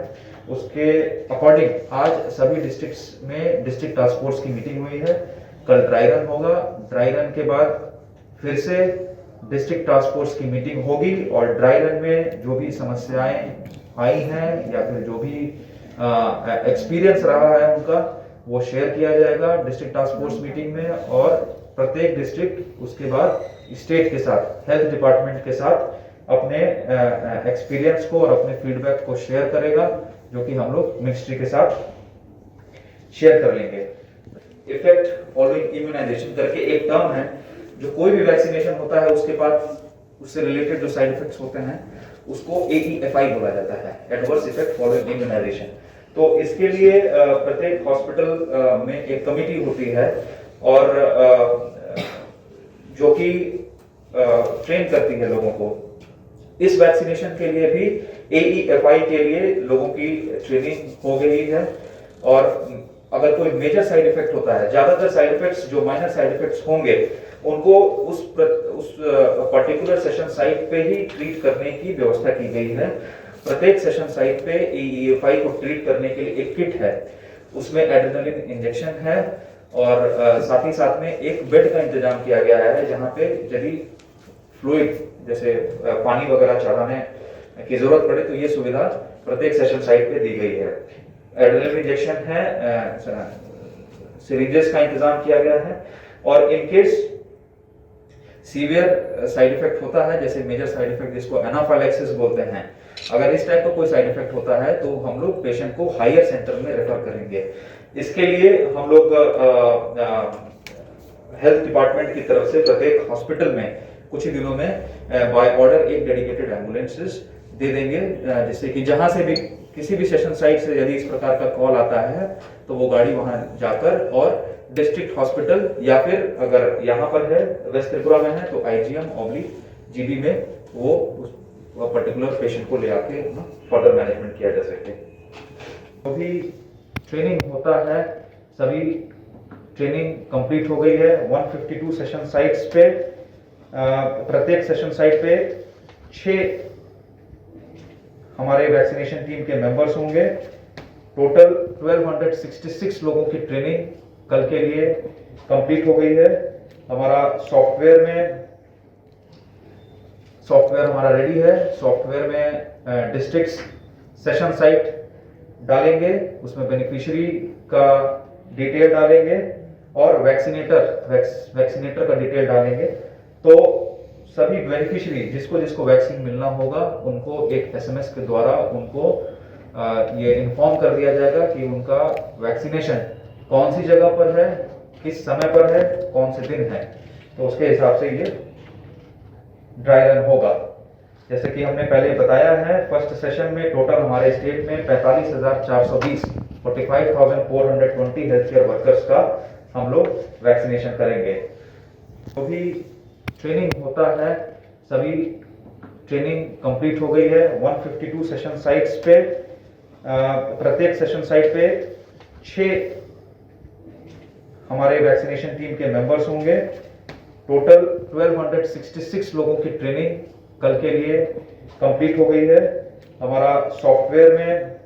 उसके अकॉर्डिंग आज सभी डिस्ट्रिक्ट्स में डिस्ट्रिक्ट टास्क फोर्स की मीटिंग हुई है। कल ड्राई रन होगा। ड्राई रन के बाद फिर से डिस्ट्रिक्ट टास्क फोर्स की मीटिंग होगी और ड्राई रन में जो भी समस्याएं आई हैं या फिर जो भी एक्सपीरियंस रहा है उनका, वो शेयर किया जाएगा डिस्ट्रिक्ट टास्क फोर्स मीटिंग में। और प्रत्येक डिस्ट्रिक्ट उसके बाद स्टेट के साथ, हेल्थ डिपार्टमेंट के साथ अपने एक्सपीरियंस को और अपने फीडबैक को शेयर करेगा, जो कि हम लोग मिनिस्ट्री के साथ शेयर कर लेंगे। इफेक्ट फॉलोइंग इम्यूनाइजेशन करके एक टर्म है, जो कोई भी वैक्सीनेशन होता है उसके बाद उससे रिलेटेड जो साइड इफेक्ट्स होते हैं उसको एईएफआई बोला जाता है, एडवर्स इफेक्ट फॉलोइंग इम्यूनाइजेशन। तो इसके लिए अ, प्रत्येक हॉस्पिटल अ, में एक कमेटी होती है और अ, जो कि ट्रेन करती है लोगों को। इस वैक्सीनेशन के लिए भी एईएफआई के लिए लोगों की ट्रेनिंग हो गई है और अगर कोई मेजर साइड इफेक्ट होता है, ज्यादातर साइड इफेक्ट्स जो माइनर साइड इफेक्ट्स होंगे उनको उस प्र, उस पर्टिकुलर सेशन साइट पे ही ट्रीट करने की व्यवस्था की गई है। प्रत्येक सेशन साइट पे एईएफआई को ट्रीट करने के लिए एक किट है, उसमें एड्रेनलिन इंजेक्शन है और अ, साथ ही साथ में एक बेड का इंतजाम किया गया है, जहाँ पे यदि फ्लूइड जैसे अ, पानी वगैरह चढ़ाने की जरूरत पड़े तो ये सुविधा प्रत्येक सेशन साइट पे दी गई है। एड्रेनलिन इंजेक्शन है, सिरिंजेस का इंतजाम किया गया है और in case severe side effect होता है, जैसे मेजर साइड इफेक्ट जिसको एनाफाइलैक्सिस बोलते हैं, अगर इस टाइप का कोई साइड इफेक्ट होता है तो हम लोग पेशेंट को हायर सेंटर में रेफर करेंगे। इसके लिए हम लोग हेल्थ डिपार्टमेंट की तरफ से प्रत्येक हॉस्पिटल में कुछ ही दिनों में बाय ऑर्डर एक डेडिकेटेड एम्बुलेंसेस दे देंगे, अ, जिससे कि जहां से भी किसी भी सेशन साइट से यदि इस प्रकार का कॉल आता है तो वो गाड़ी वहां जाकर और डिस्ट्रिक्ट हॉस्पिटल या फिर अगर यहाँ पर है, वेस्ट त्रिपुरा में है, तो आईजीएम ऑब्लिक जीबी में वो उस पर्टिकुलर पेशेंट को ले आके अपना फर्दर मैनेजमेंट किया जा सके। अभी ट्रेनिंग होता है, सभी ट्रेनिंग कंप्लीट हो गई है। One fifty two session sites पे, अ, प्रत्येक सेशन साइट पे छः हमारे वैक्सीनेशन टीम के मेंबर्स होंगे। Total twelve hundred sixty six लोगों की ट्रेनिंग कल के लिए कंप्लीट हो गई है। हमारा सॉफ्टवेयर में, सॉफ्टवेयर हमारा रेडी है। सॉफ्टवेयर में डिस्ट्रिक्ट सेशन साइट डालेंगे, उसमें बेनिफिशियरी का डिटेल डालेंगे और वैक्सीनेटर, वैक्सीनेटर का डिटेल डालेंगे। तो सभी बेनिफिशियरी जिसको जिसको वैक्सीन मिलना होगा उनको एक एसएमएस के द्वारा उनको अ, ये इन्फॉर्म कर दिया जाएगा कि उनका वैक्सीनेशन कौन सी जगह पर है, किस समय पर है, कौन से दिन है, तो उसके हिसाब से ये ड्राई रन होगा। जैसे कि हमने पहले बताया है, फर्स्ट सेशन में टोटल हमारे स्टेट में पैंतालीस हज़ार चार सौ बीस, forty five thousand four hundred twenty health care workers का हम लोग वैक्सीनेशन करेंगे। अभी ट्रेनिंग होता है, सभी ट्रेनिंग कंप्लीट हो गई है। One fifty two session sites पे, अ, प्रत्येक सेशन साइट पे छः हमारे वैक्सीनेशन टीम के मेंबर्स होंगे। Total twelve hundred sixty six लोगों की ट्रेनिंग कल के लिए कंप्लीट हो गई है। हमारा सॉफ्टवेयर में,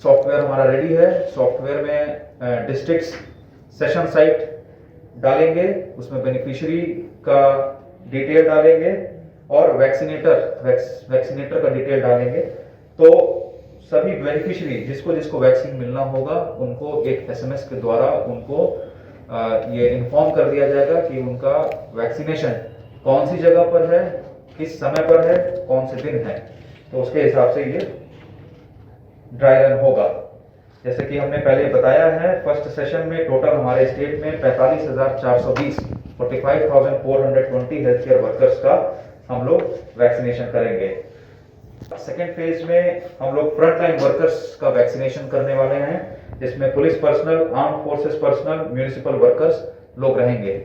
सॉफ्टवेयर हमारा रेडी है। सॉफ्टवेयर में डिस्ट्रिक्ट सेशन साइट डालेंगे, उसमें बेनिफिशियरी का डिटेल डालेंगे और वैक्सीनेटर वैक्स, वैक्सीनेटर का डिटेल डालेंगे। तो सभी बेनिफिशियरी, जिसको जिसको वैक्सीन मिलना होगा, उनको एक एसएमएस के द्वारा उनको अ, ये इन्फॉर्म कर दिया जाएगा कि उनका वैक्सीनेशन कौन सी जगह पर है, किस समय पर है, कौन से दिन है। तो उसके हिसाब से ये ड्राई रन होगा। जैसे कि हमने पहले बताया है, फर्स्ट सेशन में टोटल हमारे स्टेट में पैंतालीस हज़ार चार सौ बीस, forty five thousand four hundred twenty health care workers का हम लोग वैक्सीनेशन करेंगे। सेकेंड फेज में हम लोग फ्रंटलाइन वर्कर्स का वैक्सीनेशन करने वाले हैं, जिसमें police personal, arm forces personal, municipal workers लोग रहेंगे।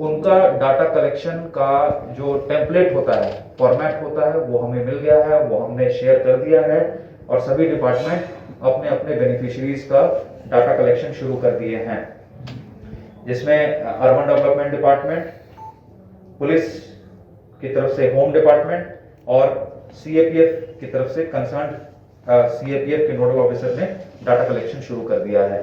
उनका डाटा कलेक्शन का जो टेम्पलेट होता है, फॉर्मेट होता है, वो हमें मिल गया है, वो हमने शेयर कर दिया है और सभी डिपार्टमेंट अपने अपने बेनिफिशरीज का डाटा कलेक्शन शुरू कर दिए हैं, जिसमें अर्बन डेवलपमेंट डिपार्टमेंट, पुलिस की तरफ से होम डिपार्टमेंट और सीएपीएफ की तरफ से कंसर्न सीएपीएफ के नोडल ऑफिसर ने डाटा कलेक्शन शुरू कर दिया है।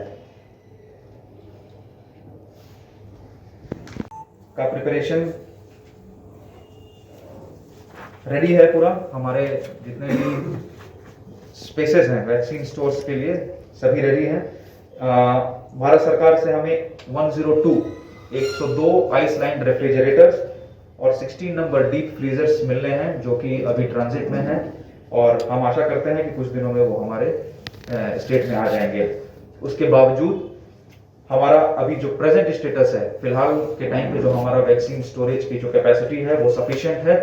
का प्रिपरेशन रेडी है पूरा। हमारे जितने भी स्पेसेस हैं वैक्सीन स्टोर्स के लिए, सभी रेडी हैं। अ, भारत सरकार से हमें वन ज़ीरो टू, एक सौ दो आइस लाइन रेफ्रिजरेटर्स और सिक्सटीन नंबर डीप फ्रीजर्स मिलने हैं, जो कि अभी ट्रांजिट में हैं और हम आशा करते हैं कि कुछ दिनों में वो हमारे, अ, स्टेट में आ जाएंगे। उसके बावजूद हमारा अभी जो प्रेजेंट स्टेटस है, फिलहाल के टाइम पे जो हमारा वैक्सीन स्टोरेज की जो कैपेसिटी है, वो सफिशिएंट है।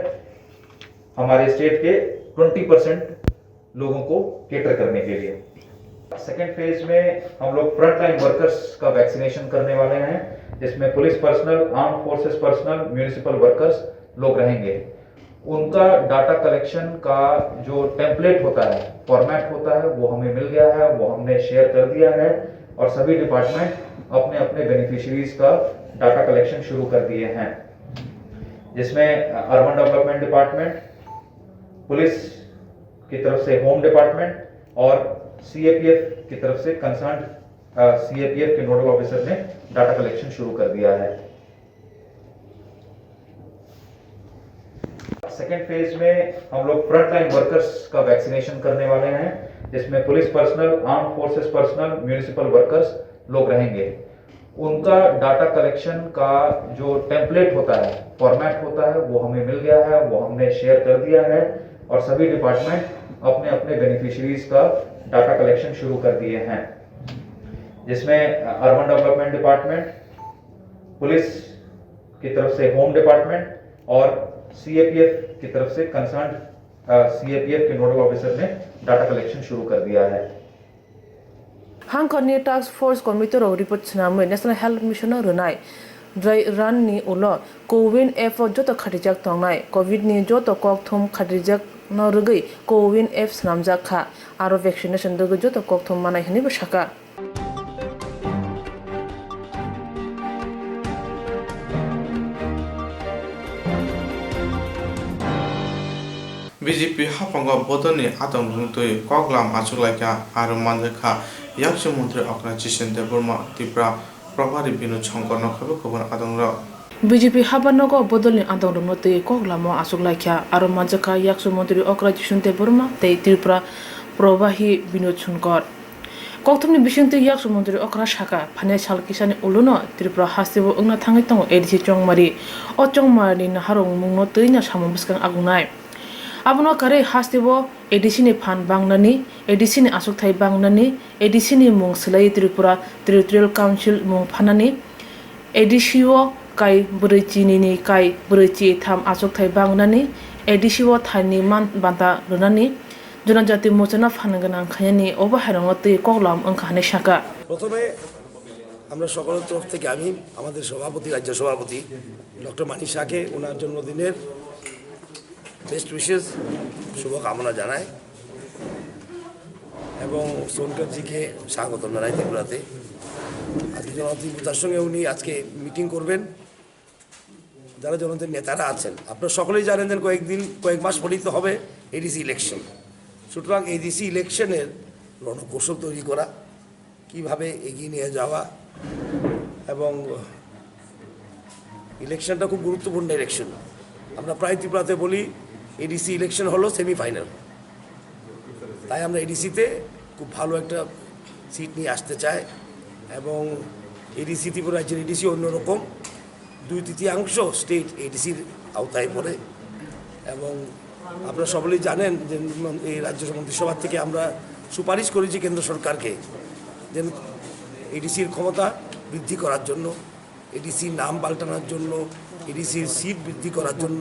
हमारे स्टेट के ट्वेंटी परसेंट लोगों को केटर करने के लिए। सेकेंड फेज में हम लोग फ्रंटलाइन वर्कर्स का वैक्सीनेशन करने वाले हैं, जिसमें police personal, arm forces personal, municipal workers लोग रहेंगे। उनका डाटा कलेक्शन का जो टेम्पलेट होता है, फॉर्मेट होता है, वो हमें मिल गया है, वो हमने शेयर कर दिया है और सभी डिपार्टमेंट अपने अपने बेनिफिशरीज का डाटा कलेक्शन शुरू कर दिए हैं, जिसमें अर्बन डेवलपमेंट डिपार्टमेंट, पुलिस की तरफ से होम डिपार्टमेंट और सीएपीएफ की तरफ से कंसर्न सीएपीएफ के नोडल ऑफिसर ने डाटा कलेक्शन शुरू कर दिया है। सेकेंड फेज में हम लोग फ्रंटलाइन वर्कर्स का वैक्सीनेशन करने वाले हैं, जिसमें police personal, arm forces personal, municipal workers लोग रहेंगे। उनका डाटा कलेक्शन का जो टेम्पलेट होता है, फॉर्मेट होता है, वो हमें मिल गया है, वो हमने शेयर कर दिया है और सभी डिपार्टमेंट अपने अपने बेनिफिशरीज का डाटा कलेक्शन शुरू कर दिए हैं, जिसमें अर्बन डेवलपमेंट डिपार्टमेंट, पुलिस की तरफ से होम डिपार्टमेंट और सीएपीएफ की तरफ से कंसर्न सीएपीएफ के नोडल ऑफिसर ने डाटा कलेक्शन शुरू कर दिया है। Hangkhorni Task Force Committee rok report swnamwi National Health Mission no rwnai dry run ni ulo CoWIN app o joto khatijak tongnai covid ni joto kokthum khatijak no rwgwi CoWIN app swnamjak kha, aro vaccination rwgwi joto kokthum manai hwnwi bo sakha. B J P haphango bodolni atong rwngtwi koklam achuklaikha, aro manjakha Yakchu Montri Okra Jishen Debbarma, Tripura Probhari Binod Shankarno khabe kubun adongrok. B J P haphango bodolni atong rwngtwi koklamo achuklaikha, aro manjakha Yakchu Montri Okra Jishen Debbarma tei Tripura Probhari Binod Shankar. Kokthumni bisingtwi Yakchu Montri Okra sakha, phainai sal kisani ulono Tripura hasteo wngna thangwi tongo A D C Chongmari. O Chongmarini naharmungno twino samung bwskang agungnai. Abono karwi hasteo A D C ni phan bangnani, A D C ni achukthai bangnani, A D C ni mung swlaiwi Tripura Territorial Council mung phanani, A D C o kai bwrwi chinini kai bwrwi chitham achukthai bangnani, A D C o thaini man banta rwnani, Jonojati mochano phan gwnang khainani obo hairokno twi koklam wngkha hwnwi sakha. প্রথমে আমরা সকলের তরফ থেকে আমি আমাদের সভাপতি, রাজ্য সভাপতি ডক্টর মানিক শাহকে ওনার জন্মদিনের বেস্ট উইশেস, শুভকামনা জানাই এবং সোনকারজিকে স্বাগতম জানাই ত্রিপুরাতে। আজকে জনজাতি মোর্চার সঙ্গে উনি আজকে মিটিং করবেন। যারা জনজাতির নেতারা আছেন, আপনারা সকলেই জানেন যে কয়েকদিন, কয়েক মাস পরেই তো হবে এডিসি ইলেকশন। সুতরাং এডিসি ইলেকশনের রণকৌশল তৈরি করা, কিভাবে এগিয়ে নিয়ে যাওয়া এবং ইলেকশনটা খুব গুরুত্বপূর্ণ ইলেকশন। আমরা প্রায় ত্রিপুরাতে বলি, এডিসি ইলেকশন হলো সেমিফাইনাল। তাই আমরা এডিসিতে খুব ভালো একটা সিট নিয়ে আসতে চাই। এবং এডিসি, ত্রিপুরা রাজ্যের এডিসি অন্যরকম। দুই তৃতীয়াংশ স্টেট এডিসির আওতায় পড়ে। এবং আপনারা সকলেই জানেন যে এই রাজ্য মন্ত্রিসভা থেকে আমরা সুপারিশ করেছি কেন্দ্র সরকারকে, যে এডিসির ক্ষমতা বৃদ্ধি করার জন্য, এডিসির নাম পাল্টানোর জন্য, এডিসির সিট বৃদ্ধি করার জন্য।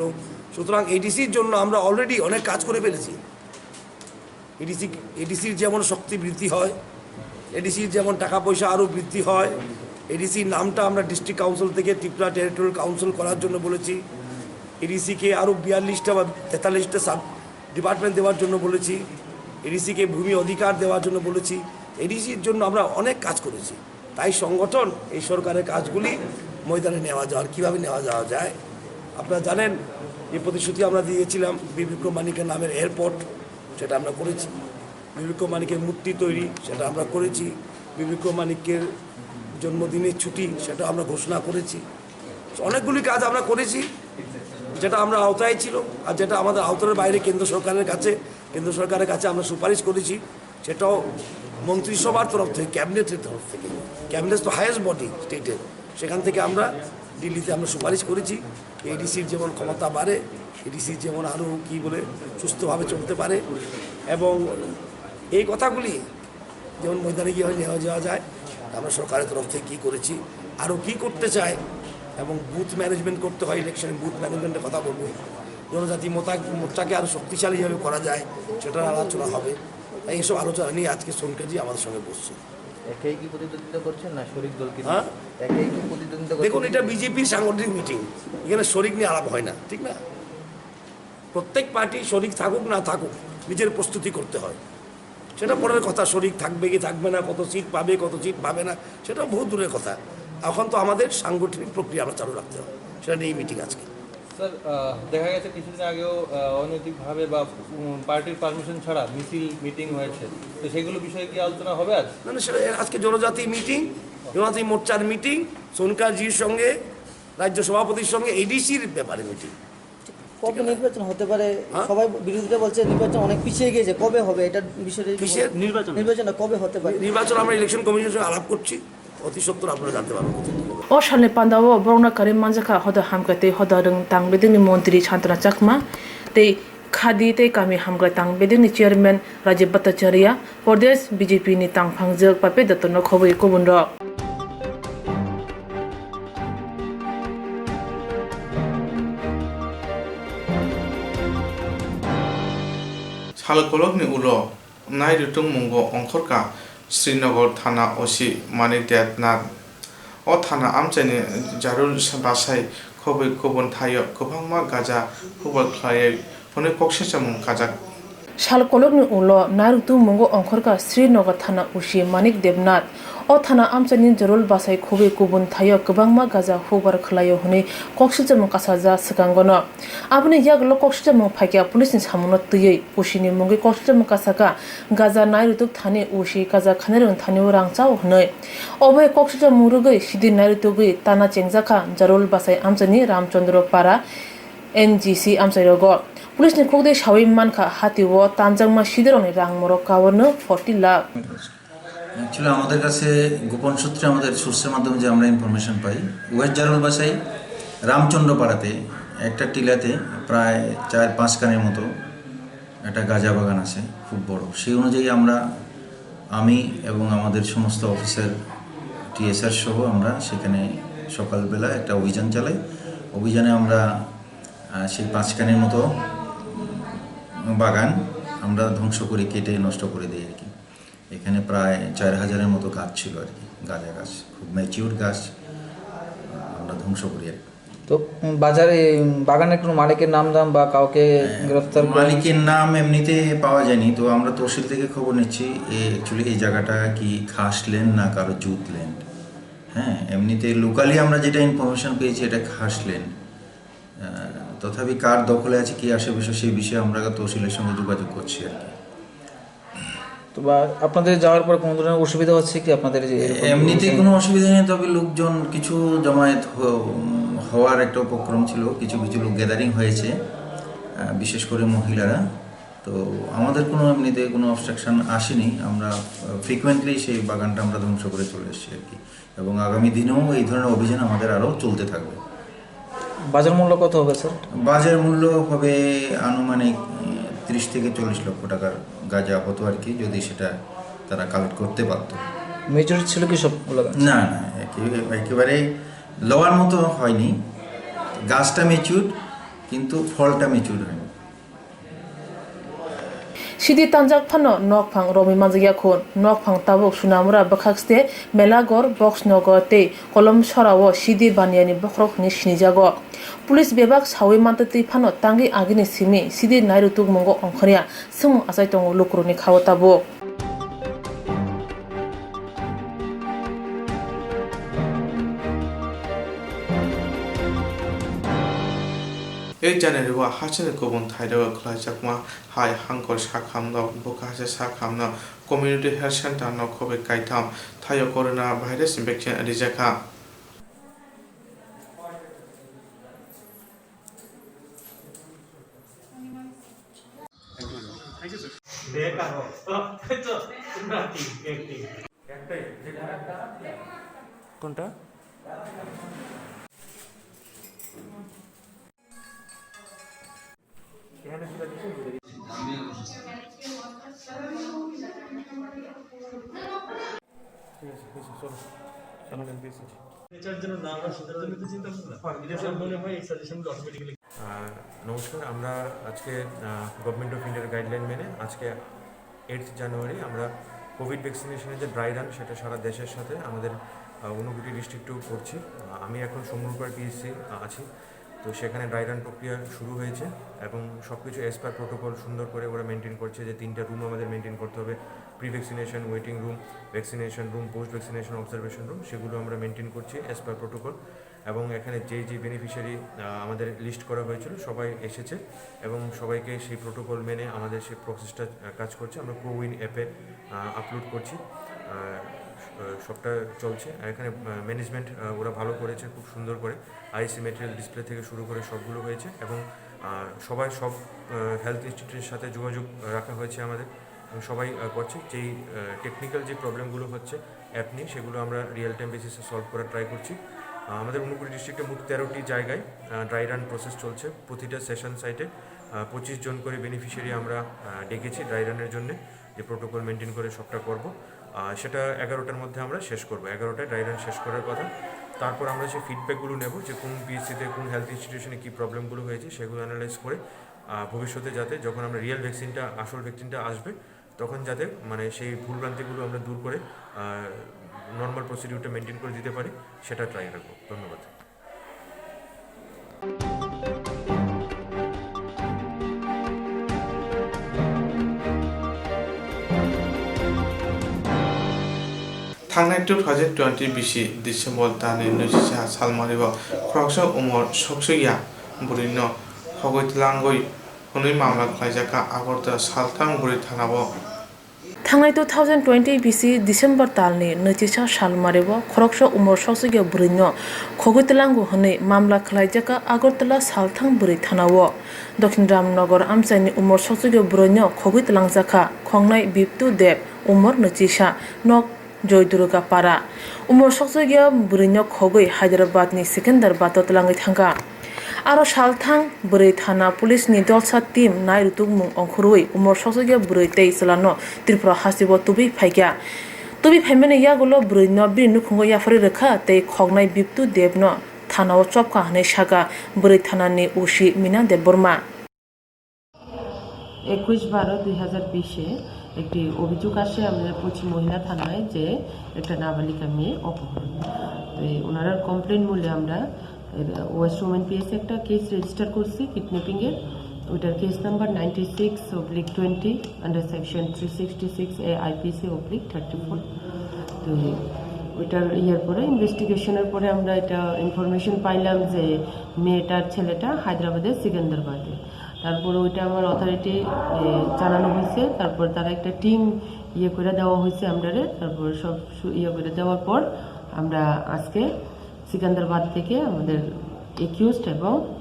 সুতরাং এডিসির জন্য আমরা অলরেডি অনেক কাজ করে ফেলেছি। এডিসি, এডিসির যেমন শক্তি বৃদ্ধি হয়, এডিসির যেমন টাকা পয়সা আরও বৃদ্ধি হয়, এডিসির নামটা আমরা ডিস্ট্রিক্ট কাউন্সিল থেকে ত্রিপুরা টেরিটোরিয়াল কাউন্সিল করার জন্য বলেছি। এডিসিকে আরও বিয়াল্লিশটা বা তেতাল্লিশটা সাব ডিপার্টমেন্ট দেওয়ার জন্য বলেছি। এডিসিকে ভূমি অধিকার দেওয়ার জন্য বলেছি। এডিসির জন্য আমরা অনেক কাজ করেছি। তাই সংগঠন এই সরকারের কাজগুলি ময়দানে নেওয়া যাওয়ার, কীভাবে নেওয়া যাওয়া যায়। আপনারা জানেন, যে প্রতিশ্রুতি আমরা দিয়েছিলাম বীর বিক্রম মানিকের নামের এয়ারপোর্ট, সেটা আমরা করেছি। বীর বিক্রম মানিকের মূর্তি তৈরি, সেটা আমরা করেছি। বীর বিক্রম মানিকের জন্মদিনের ছুটি, সেটা আমরা ঘোষণা করেছি। অনেকগুলি কাজ আমরা করেছি, যেটা আমরা আওতায় ছিল, আর যেটা আমাদের আওতার বাইরে কেন্দ্র সরকারের কাছে, কেন্দ্র সরকারের কাছে আমরা সুপারিশ করেছি। সেটাও মন্ত্রিসভার তরফ থেকে, ক্যাবিনেটের তরফ থেকে। ক্যাবিনেট তো হায়েস্ট বডি স্টেটের, সেখান থেকে আমরা দিল্লিতে আমরা সুপারিশ করেছি। এডিসির যেমন ক্ষমতা বাড়ে, এডিসি যেমন আরও কী বলে সুস্থভাবে চলতে পারে, এবং এই কথাগুলি যেমন ময়দানে গিয়ে নেওয়া যাওয়া যায়, আমরা সরকারের তরফ থেকে কী করেছি, আরও কী করতে চাই, এবং বুথ ম্যানেজমেন্ট করতে হয়, ইলেকশনে বুথ ম্যানেজমেন্টের কথা বলবো। জনজাতি মোতা-, মোর্চাকে আরও শক্তিশালী যেভাবে করা যায়, সেটার আলোচনা হবে। তাই এইসব আলোচনা নিয়ে আজকে সোনকাজি আমাদের সঙ্গে বসছে। একাই কি প্রতিদ্বন্দ্বিতা করছেন না শরিক দল কি? হ্যাঁ? একাই কি প্রতিদ্বন্দ্বিতা করছেন? দেখুন, এটা বিজেপির সাংগঠনিক মিটিং, এখানে শরিক নিয়ে আলাপ হয় না, ঠিক না? প্রত্যেক পার্টি শরিক থাকুক না থাকুক, নিজের প্রস্তুতি করতে হয়। সেটা পরের কথা, শরিক থাকবে কি থাকবে না, কত সিট পাবে, কত সিট পাবে না, সেটাও বহু দূরের কথা। এখন তো আমাদের সাংগঠনিক প্রক্রিয়া আমরা চালু রাখতে হবে, সেটা নিয়েই মিটিং আজকে। স্যার, আহ, দেখা গেছে কিছুদিন আগেও, আহ, অনৈতিকভাবে বা, উম, পার্টির পারমিশন ছাড়া মিছিল, মিটিং হয়েছে, তো সেগুলো বিষয়ে কি আলোচনা হবে আজ? না, না, সেটা আজকে জনজাতি মিটিং, জনজাতি মোর্চার মিটিং, সোনকাজির সঙ্গে, রাজ্য সভাপতির সঙ্গে এডিসির ব্যাপারে মিটিং। কবে নির্বাচন হতে পারে? হ্যাঁ? সবাই বিরোধীরা বলছে নির্বাচন অনেক পিছিয়ে গেছে, কবে হবে এটার বিষয়ে? কিসের? নির্বাচন। নির্বাচনটা কবে হতে পারে? নির্বাচন আমরা ইলেকশন কমিশনের সঙ্গে আলাপ করছি, অতি সত্বর আপনারা জানতে পারবেন। O salni pandao borokno kwrwi manjakha hoda hamkrai tei hoda rwng tang bedekni montri Santana Chakma tei khadi tei kami hamkrai tang bedekni chairman Rajiv Bhattacharya, Pradesh B J P ni tangphangjwk Papi Dotto no khobwi kubunrok. Sal kolokni ulo nai rwtwngmungo ongkhorkha Srinagar thana O C Manik Debnath. O thana amchaini Jarul Basai khobwi kubun thaio kwbangma gaja hukbar khlaiwi hwnwi koksichamung kajak. Sal kolokni ulo nai rwtwngmungo ongkhorkha Srinagar thana O C Manik Debnath. O thana amchaini Jarul Basai khobwi kubun thaio kwbangma gaja hukbar khlaio hwnwi koksichamung kasajak swkangono. Aboni yagulo koksichamung phaikha police ni samungno twiwi O C ni mungwi koksichamung kasakha gaja nai rwtwk thani O C gaja khanai rwng thani o rang chao hwnwi. Obo hai koksichamung rwgwi sidi nai rwtwgwi tana chengjakha Jarul Basai amchaini Ramchandra Para N G C amchairogo. Police ni khukdwi sawi mankha hatio tanjakma sidirokni rang morok kawarno forty lakh. Actually আমাদের কাছে গোপন সূত্রে আমাদের সোর্সের মাধ্যমে যে আমরা ইনফরমেশন পাই, ওয়েস্ট জারুল বাসাই রামচন্দ্র পাড়াতে একটা টিলাতে প্রায় চার পাঁচ কানের মতো একটা গাঁজা বাগান আছে, খুব বড়। সেই অনুযায়ী আমরা, আমি এবং আমাদের সমস্ত অফিসার, টিএসআর সহ আমরা সেখানে সকালবেলা একটা অভিযান চালাই। অভিযানে আমরা, আহ, সেই পাঁচ কানের মতো বাগান আমরা ধ্বংস করি, কেটে নষ্ট করে দিই আর কি। এখানে প্রায় চার হাজারের মতো গাছ ছিল আর কি, গাঁজা গাছ, খুব ম্যাচিউর গাছ, আহ, আমরা ধ্বংস করি আর কি। তো, উম, বাজারে, উম, বাগানের কোনো মালিকের নাম ধাম বা কাউকে হ্যাঁ, গ্রেফতার করে? মালিকের নাম এমনিতে পাওয়া যায়নি, তো আমরা তহসিল থেকে খবর নিচ্ছি। এ, অ্যাকচুয়ালি এই জায়গাটা কি খাস ল্যান্ড না কারো জুত ল্যান্ড? হ্যাঁ, এমনিতে লোকালি আমরা যেটা ইনফরমেশন পেয়েছি, এটা খাস ল্যান্ড। আহ, তথাপি কার দখলে আছে, কি আসে বিষয়, সেই বিষয়ে আমরা তহসিলের সঙ্গে যোগাযোগ করছি আর কি। তো বা আপনাদের যাওয়ার পর কোনো ধরনের অসুবিধা হচ্ছে কি আপনাদের যে এরকম এমনিতে কোনো অসুবিধা নেই, তবে লোকজন কিছু জমায়েত হ-, উম, হওয়ার একটা উপক্রম ছিল, কিছু কিছু লোক গ্যাদারিং হয়েছে, আহ, বিশেষ করে মহিলারা। তো আমাদের কোনো এমনিতে কোনো অবস্ট্রাকশন আসেনি, আমরা, আহ, ফ্রিকোয়েন্টলি সেই বাগানটা আমরা ধ্বংস করে চলে এসেছি আর কি। এবং আগামী দিনেও এই ধরনের অভিযান আমাদের আরও চলতে থাকবে। বাজার মূল্য কত হবে, স্যার? বাজার মূল্য হবে আনুমানিক, উম, ত্রিশ থেকে চল্লিশ লক্ষ টাকার গাঁজা হতো আর কি, যদি সেটা তারা কালেক্ট করতে পারতো। ম্যাচুরিটি ছিল কি সবগুলো গাছ? না, না, একে-, একেবারে লওয়ার মতো হয়নি। গাছটা ম্যাচিউর, কিন্তু ফলটা ম্যাচিউর হয়নি। Sidi tanjak phano nokphang romwi manjakya khun. Nokphang tabuk Sunamura bwkhakste Melagor, Boxnogo tei Kolomsorao sidi baniyani bokhorok hwnwi sinijago. Police bebak saui mantwi twi phano tangwi agini simi sidi nairutukmungo ongkhorya swngmung achai tongo lukurokni khao tabuk. Ei January o hasteni kubun thairok khlaijakma hai hangkor sakhamno, bwkha haste sakhamno Community Health Center no khobwi kaitham thaio corona virus vaccine rijakha. কোনটা? ঠিক আছে, ঠিক আছে, চলো। চলো, আমি দিয়ে এসেছি। এটার জন্য না, আমরা সেটার জন্য তো চিন্তা করবো না। এটা সব মনে হয় এই সাজেশনগুলো অটোমেটিক্যালি আহ, নমস্কার, আমরা আজকে, আহ, গভর্নমেন্ট অফ ইন্ডিয়ার গাইডলাইন মেনে আজকে এইট জানুয়ারি আমরা কোভিড ভ্যাকসিনেশনের যে ড্রাই রান, সেটা সারা দেশের সাথে আমাদের, আহ, ঊনকোটি ডিস্ট্রিক্টেও করছি। আহ, আমি এখন সমরুপার পিএইচসি আছি, তো সেখানে ড্রাই রান প্রক্রিয়া শুরু হয়েছে এবং সব কিছু অ্যাজ পার প্রোটোকল সুন্দর করে ওরা মেনটেন করছে। যে তিনটা রুম আমাদের মেনটেন করতে হবে, pre vaccination waiting room, vaccination room, post vaccination observation room, সেগুলো আমরা মেনটেন করছি অ্যাজ পার প্রোটোকল। এবং এখানে যেই যেই বেনিফিশিয়ারি, আহ, আমাদের লিস্ট করা হয়েছিল, সবাই এসেছে এবং সবাইকে সেই প্রোটোকল মেনে আমাদের সেই প্রসেসটা, আহ, কাজ করছে। আমরা কোউইন অ্যাপে, আহ, আপলোড করছি, আহ, স-, সবটা চলছে। আর এখানে, আহ, ম্যানেজমেন্ট, আহ, ওরা ভালো করেছে, খুব সুন্দর করে আইসি ম্যাটেরিয়াল ডিসপ্লে থেকে শুরু করে সবগুলো হয়েছে এবং, আহ, সবাই সব, আহ, হেলথ ইনস্টিটিউটের সাথে যোগাযোগ রাখা হয়েছে আমাদের। এবং সবাই, আহ, করছে। যেই, আহ, টেকনিক্যাল যে প্রবলেমগুলো হচ্ছে অ্যাপ নিয়ে, সেগুলো আমরা রিয়েল টাইম বেসিসে সলভ করার ট্রাই করছি। আহ, আমাদের ঊনকোটি ডিস্ট্রিক্টে মোট তেরোটি জায়গায়, আহ, ড্রাই রান প্রসেস চলছে। প্রতিটা সেশন সাইটে, আহ, পঁচিশ জন করে বেনিফিশিয়ারি আমরা, আহ, ডেকেছি ড্রাই রানের জন্যে, যে প্রোটোকল মেনটেন করে সবটা করব। আহ, সেটা এগারোটার মধ্যে আমরা শেষ করব, এগারোটায় ড্রাই রান শেষ করার কথা। তারপর আমরা সেই ফিডব্যাকগুলো নেব যে কোন পিএইচসিতে, কোন হেলথ ইনস্টিটিউশনে কী প্রবলেমগুলো হয়েছে, সেগুলো অ্যানালাইজ করে, আহ, ভবিষ্যতে যাতে যখন আমরা রিয়েল ভ্যাকসিনটা, আসল ভ্যাকসিনটা আসবে, তখন যাতে মানে সেই ভুলভ্রান্তিগুলো আমরা দূর করে, আহ, নর্মাল প্রসিডিউরটা মেনটেন করে দিতে পারি, সেটা ট্রাই রাখবো। ধন্যবাদ। Thangnai two thousand twenty bisi December talni nwichisa salmari o khoroksa umor soksokya bwrwino khogwi tlangwi hwnwi mamla khlaijak kha Agartala Salthang bwrwi thana o. Thangnai two thousand twenty bisi December talni nwichisa salmari o khoroksa umor soksokya bwrwino khogwi tlango hwnwi mamla khlaijak kha Agartala Salthang bwrwi thana o. Dokhin Ramnagar amchaini umor soksokya bwrwino khogwi tlangjak kha khongnai Biptu Deb, umor nwichisa, nok Joy Durga Para. Umor soksokya bwrwino khogwi Hyderabadni Secunderabad o tlangwi thangkha. Aro Salthang bwrwi thana police ni dolsa team nai rutukmung ongkhorwi umor soksokya bwrwi tei chwlano Tripura hasteo tubui phaikha. Tubui phaimani yagulo bwrwino bini nukhungo yapharwi rwkha tei khoknai Biptu Debno thanao chopkha hwnwi sakha bwrwi thanani O C Mina Debbarma. একুশ বারো দুই হাজার বিশে একটি অভিযোগ আসে আমাদের পশ্চিম মহিলা থানায় যে একটা নাবালিকা মেয়ে অপহরণ। তো এই ওনারার কমপ্লেন মূলে আমরা ওয়েস্ট উমেন পিএসে একটা কেস রেজিস্টার করছি কিডন্যাপিংয়ের। ওইটার case number ninety six oblique twenty under section three sixty six A IPC oblique thirty four. তো ওইটার ইয়ের পরে, ইনভেস্টিগেশনের পরে আমরা এটা ইনফরমেশন পাইলাম যে মেয়েটার ছেলেটা হায়দ্রাবাদের সিকান্দারবাদে। তারপরে ওইটা আমার অথরিটি জানানো হয়েছে। তারপর তারা একটা টিম ইয়ে করে দেওয়া হয়েছে আমরারে। তারপর সব সু-, ইয়ে করে দেওয়ার পর আমরা আজকে সিকান্দারবাদ থেকে আমাদের একিউজড এবং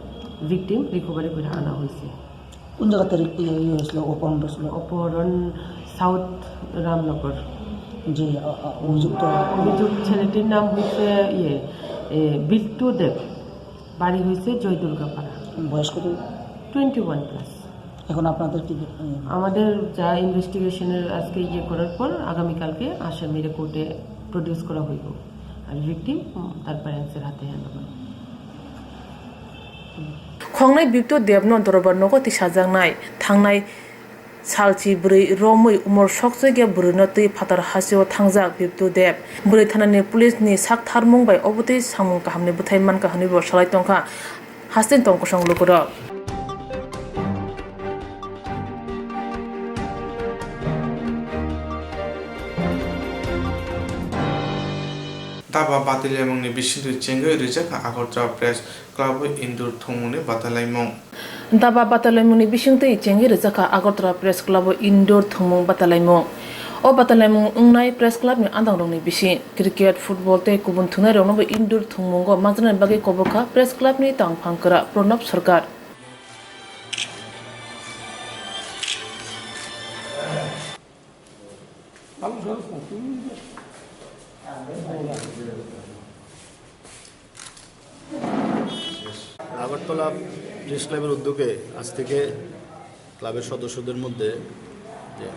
ভিকটিম রিকভারি করে আনা হয়েছে। কোন জায়গা থেকে ইয়ে, ইয়ে হয়েছিল, অপহরণ হয়েছিল? অপহরণ সাউথ রামনগর। যে, আ, আ, অভিযুক্ত অভিযুক্ত ছেলেটির নাম হচ্ছে ইয়ে, এ, বিল্টু দেব, বাড়ি হয়েছে জয়দুর্গাপাড়া। বয়স কত? Twenty one plus. এখন আপনাদের কি, উম, আমাদের যা ইনভেস্টিগেশনের আজকে ইয়ে করার পর আগামীকালকে আসামিরে কোর্টে প্রডিউস করা হইব। আর ভিকটিম, উম, তার প্যারেন্টসের হাতে hand over. Khongnai Bipto Debno dorobar nogo tisajaknai. Thangnai salchi bwrwi romwi umor sokchwkya bwrwino twi phatar hasteo thangjak Bipto Deb. Bwrwi thanani police ni sak tharmung bai obo twi samung kahamni bwthai mankha hwnwibo salai tongkha hasteni tong kosong lukurok. Daba batailaimungni bisingtwi chengwi rijak kha Agartala Press Club o indoor thwngmungni batailaimung. Daba batailaimungni bisingtwi chengwi rijak kha Agartala Press Club o indoor thwngmung batailaimung. O batailaimung wngnai Press Club ni andangrokni bising cricket, football tei kubun thwngnairoknobo indoor thwngmungo manjaknani bagwi kobok kha Press Club ni tangphang kwrak Pranab Sarkar. Agartala press ক্লাবের উদ্যোগে আজ থেকে ক্লাবের সদস্যদের মধ্যে যে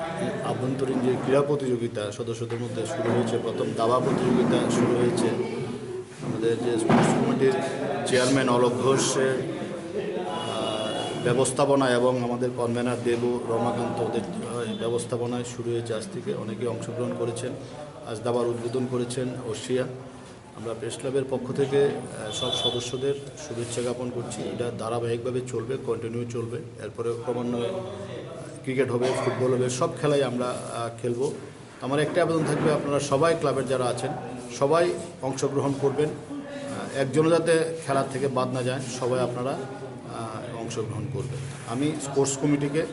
আভ্যন্তরীণ যে ক্রীড়া প্রতিযোগিতা সদস্যদের মধ্যে শুরু হয়েছে, প্রথম দাবা প্রতিযোগিতা শুরু হয়েছে। আমাদের যে স্পোর্টস কমিটির চেয়ারম্যান অলোক ঘোষের, আহ, ব্যবস্থাপনা এবং আমাদের কনভেনার দেবু রমাকান্ত ওদের, আহ, ব্যবস্থাপনায় শুরু হয়েছে আজ থেকে। অনেকেই অংশগ্রহণ করেছেন, আজ দাবার উদ্বোধন করেছেন অস্ট্রিয়া। আমরা প্রেস ক্লাবের পক্ষ থেকে, আহ, সব সদস্যদের শুভেচ্ছা জ্ঞাপন করছি। এটা ধারাবাহিকভাবে চলবে, কন্টিনিউ চলবে। এরপরে ক্রমান্বয়ে ক্রিকেট হবে, ফুটবল হবে, সব খেলাই আমরা, আহ, খেলবো। আমার একটা আবেদন থাকবে, আপনারা সবাই ক্লাবের যারা আছেন, সবাই অংশগ্রহণ করবেন। আহ, একজনও যাতে খেলা থেকে বাদ না যায়, সবাই আপনারা, আহ, অংশগ্রহণ করবেন। আমি স্পোর্টস কমিটিকে,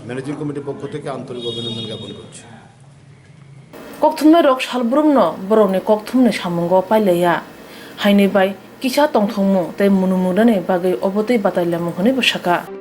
ম্যানেজিং কমিটির পক্ষ থেকে আন্তরিক অভিনন্দন জ্ঞাপন করছি। Kokthumnairok salbrumno borokni kokthumni samungo pailaiya, haini bai kisa tongthokmung tei munumungni bagwi obo twi batailaimung hwnwibo sakha.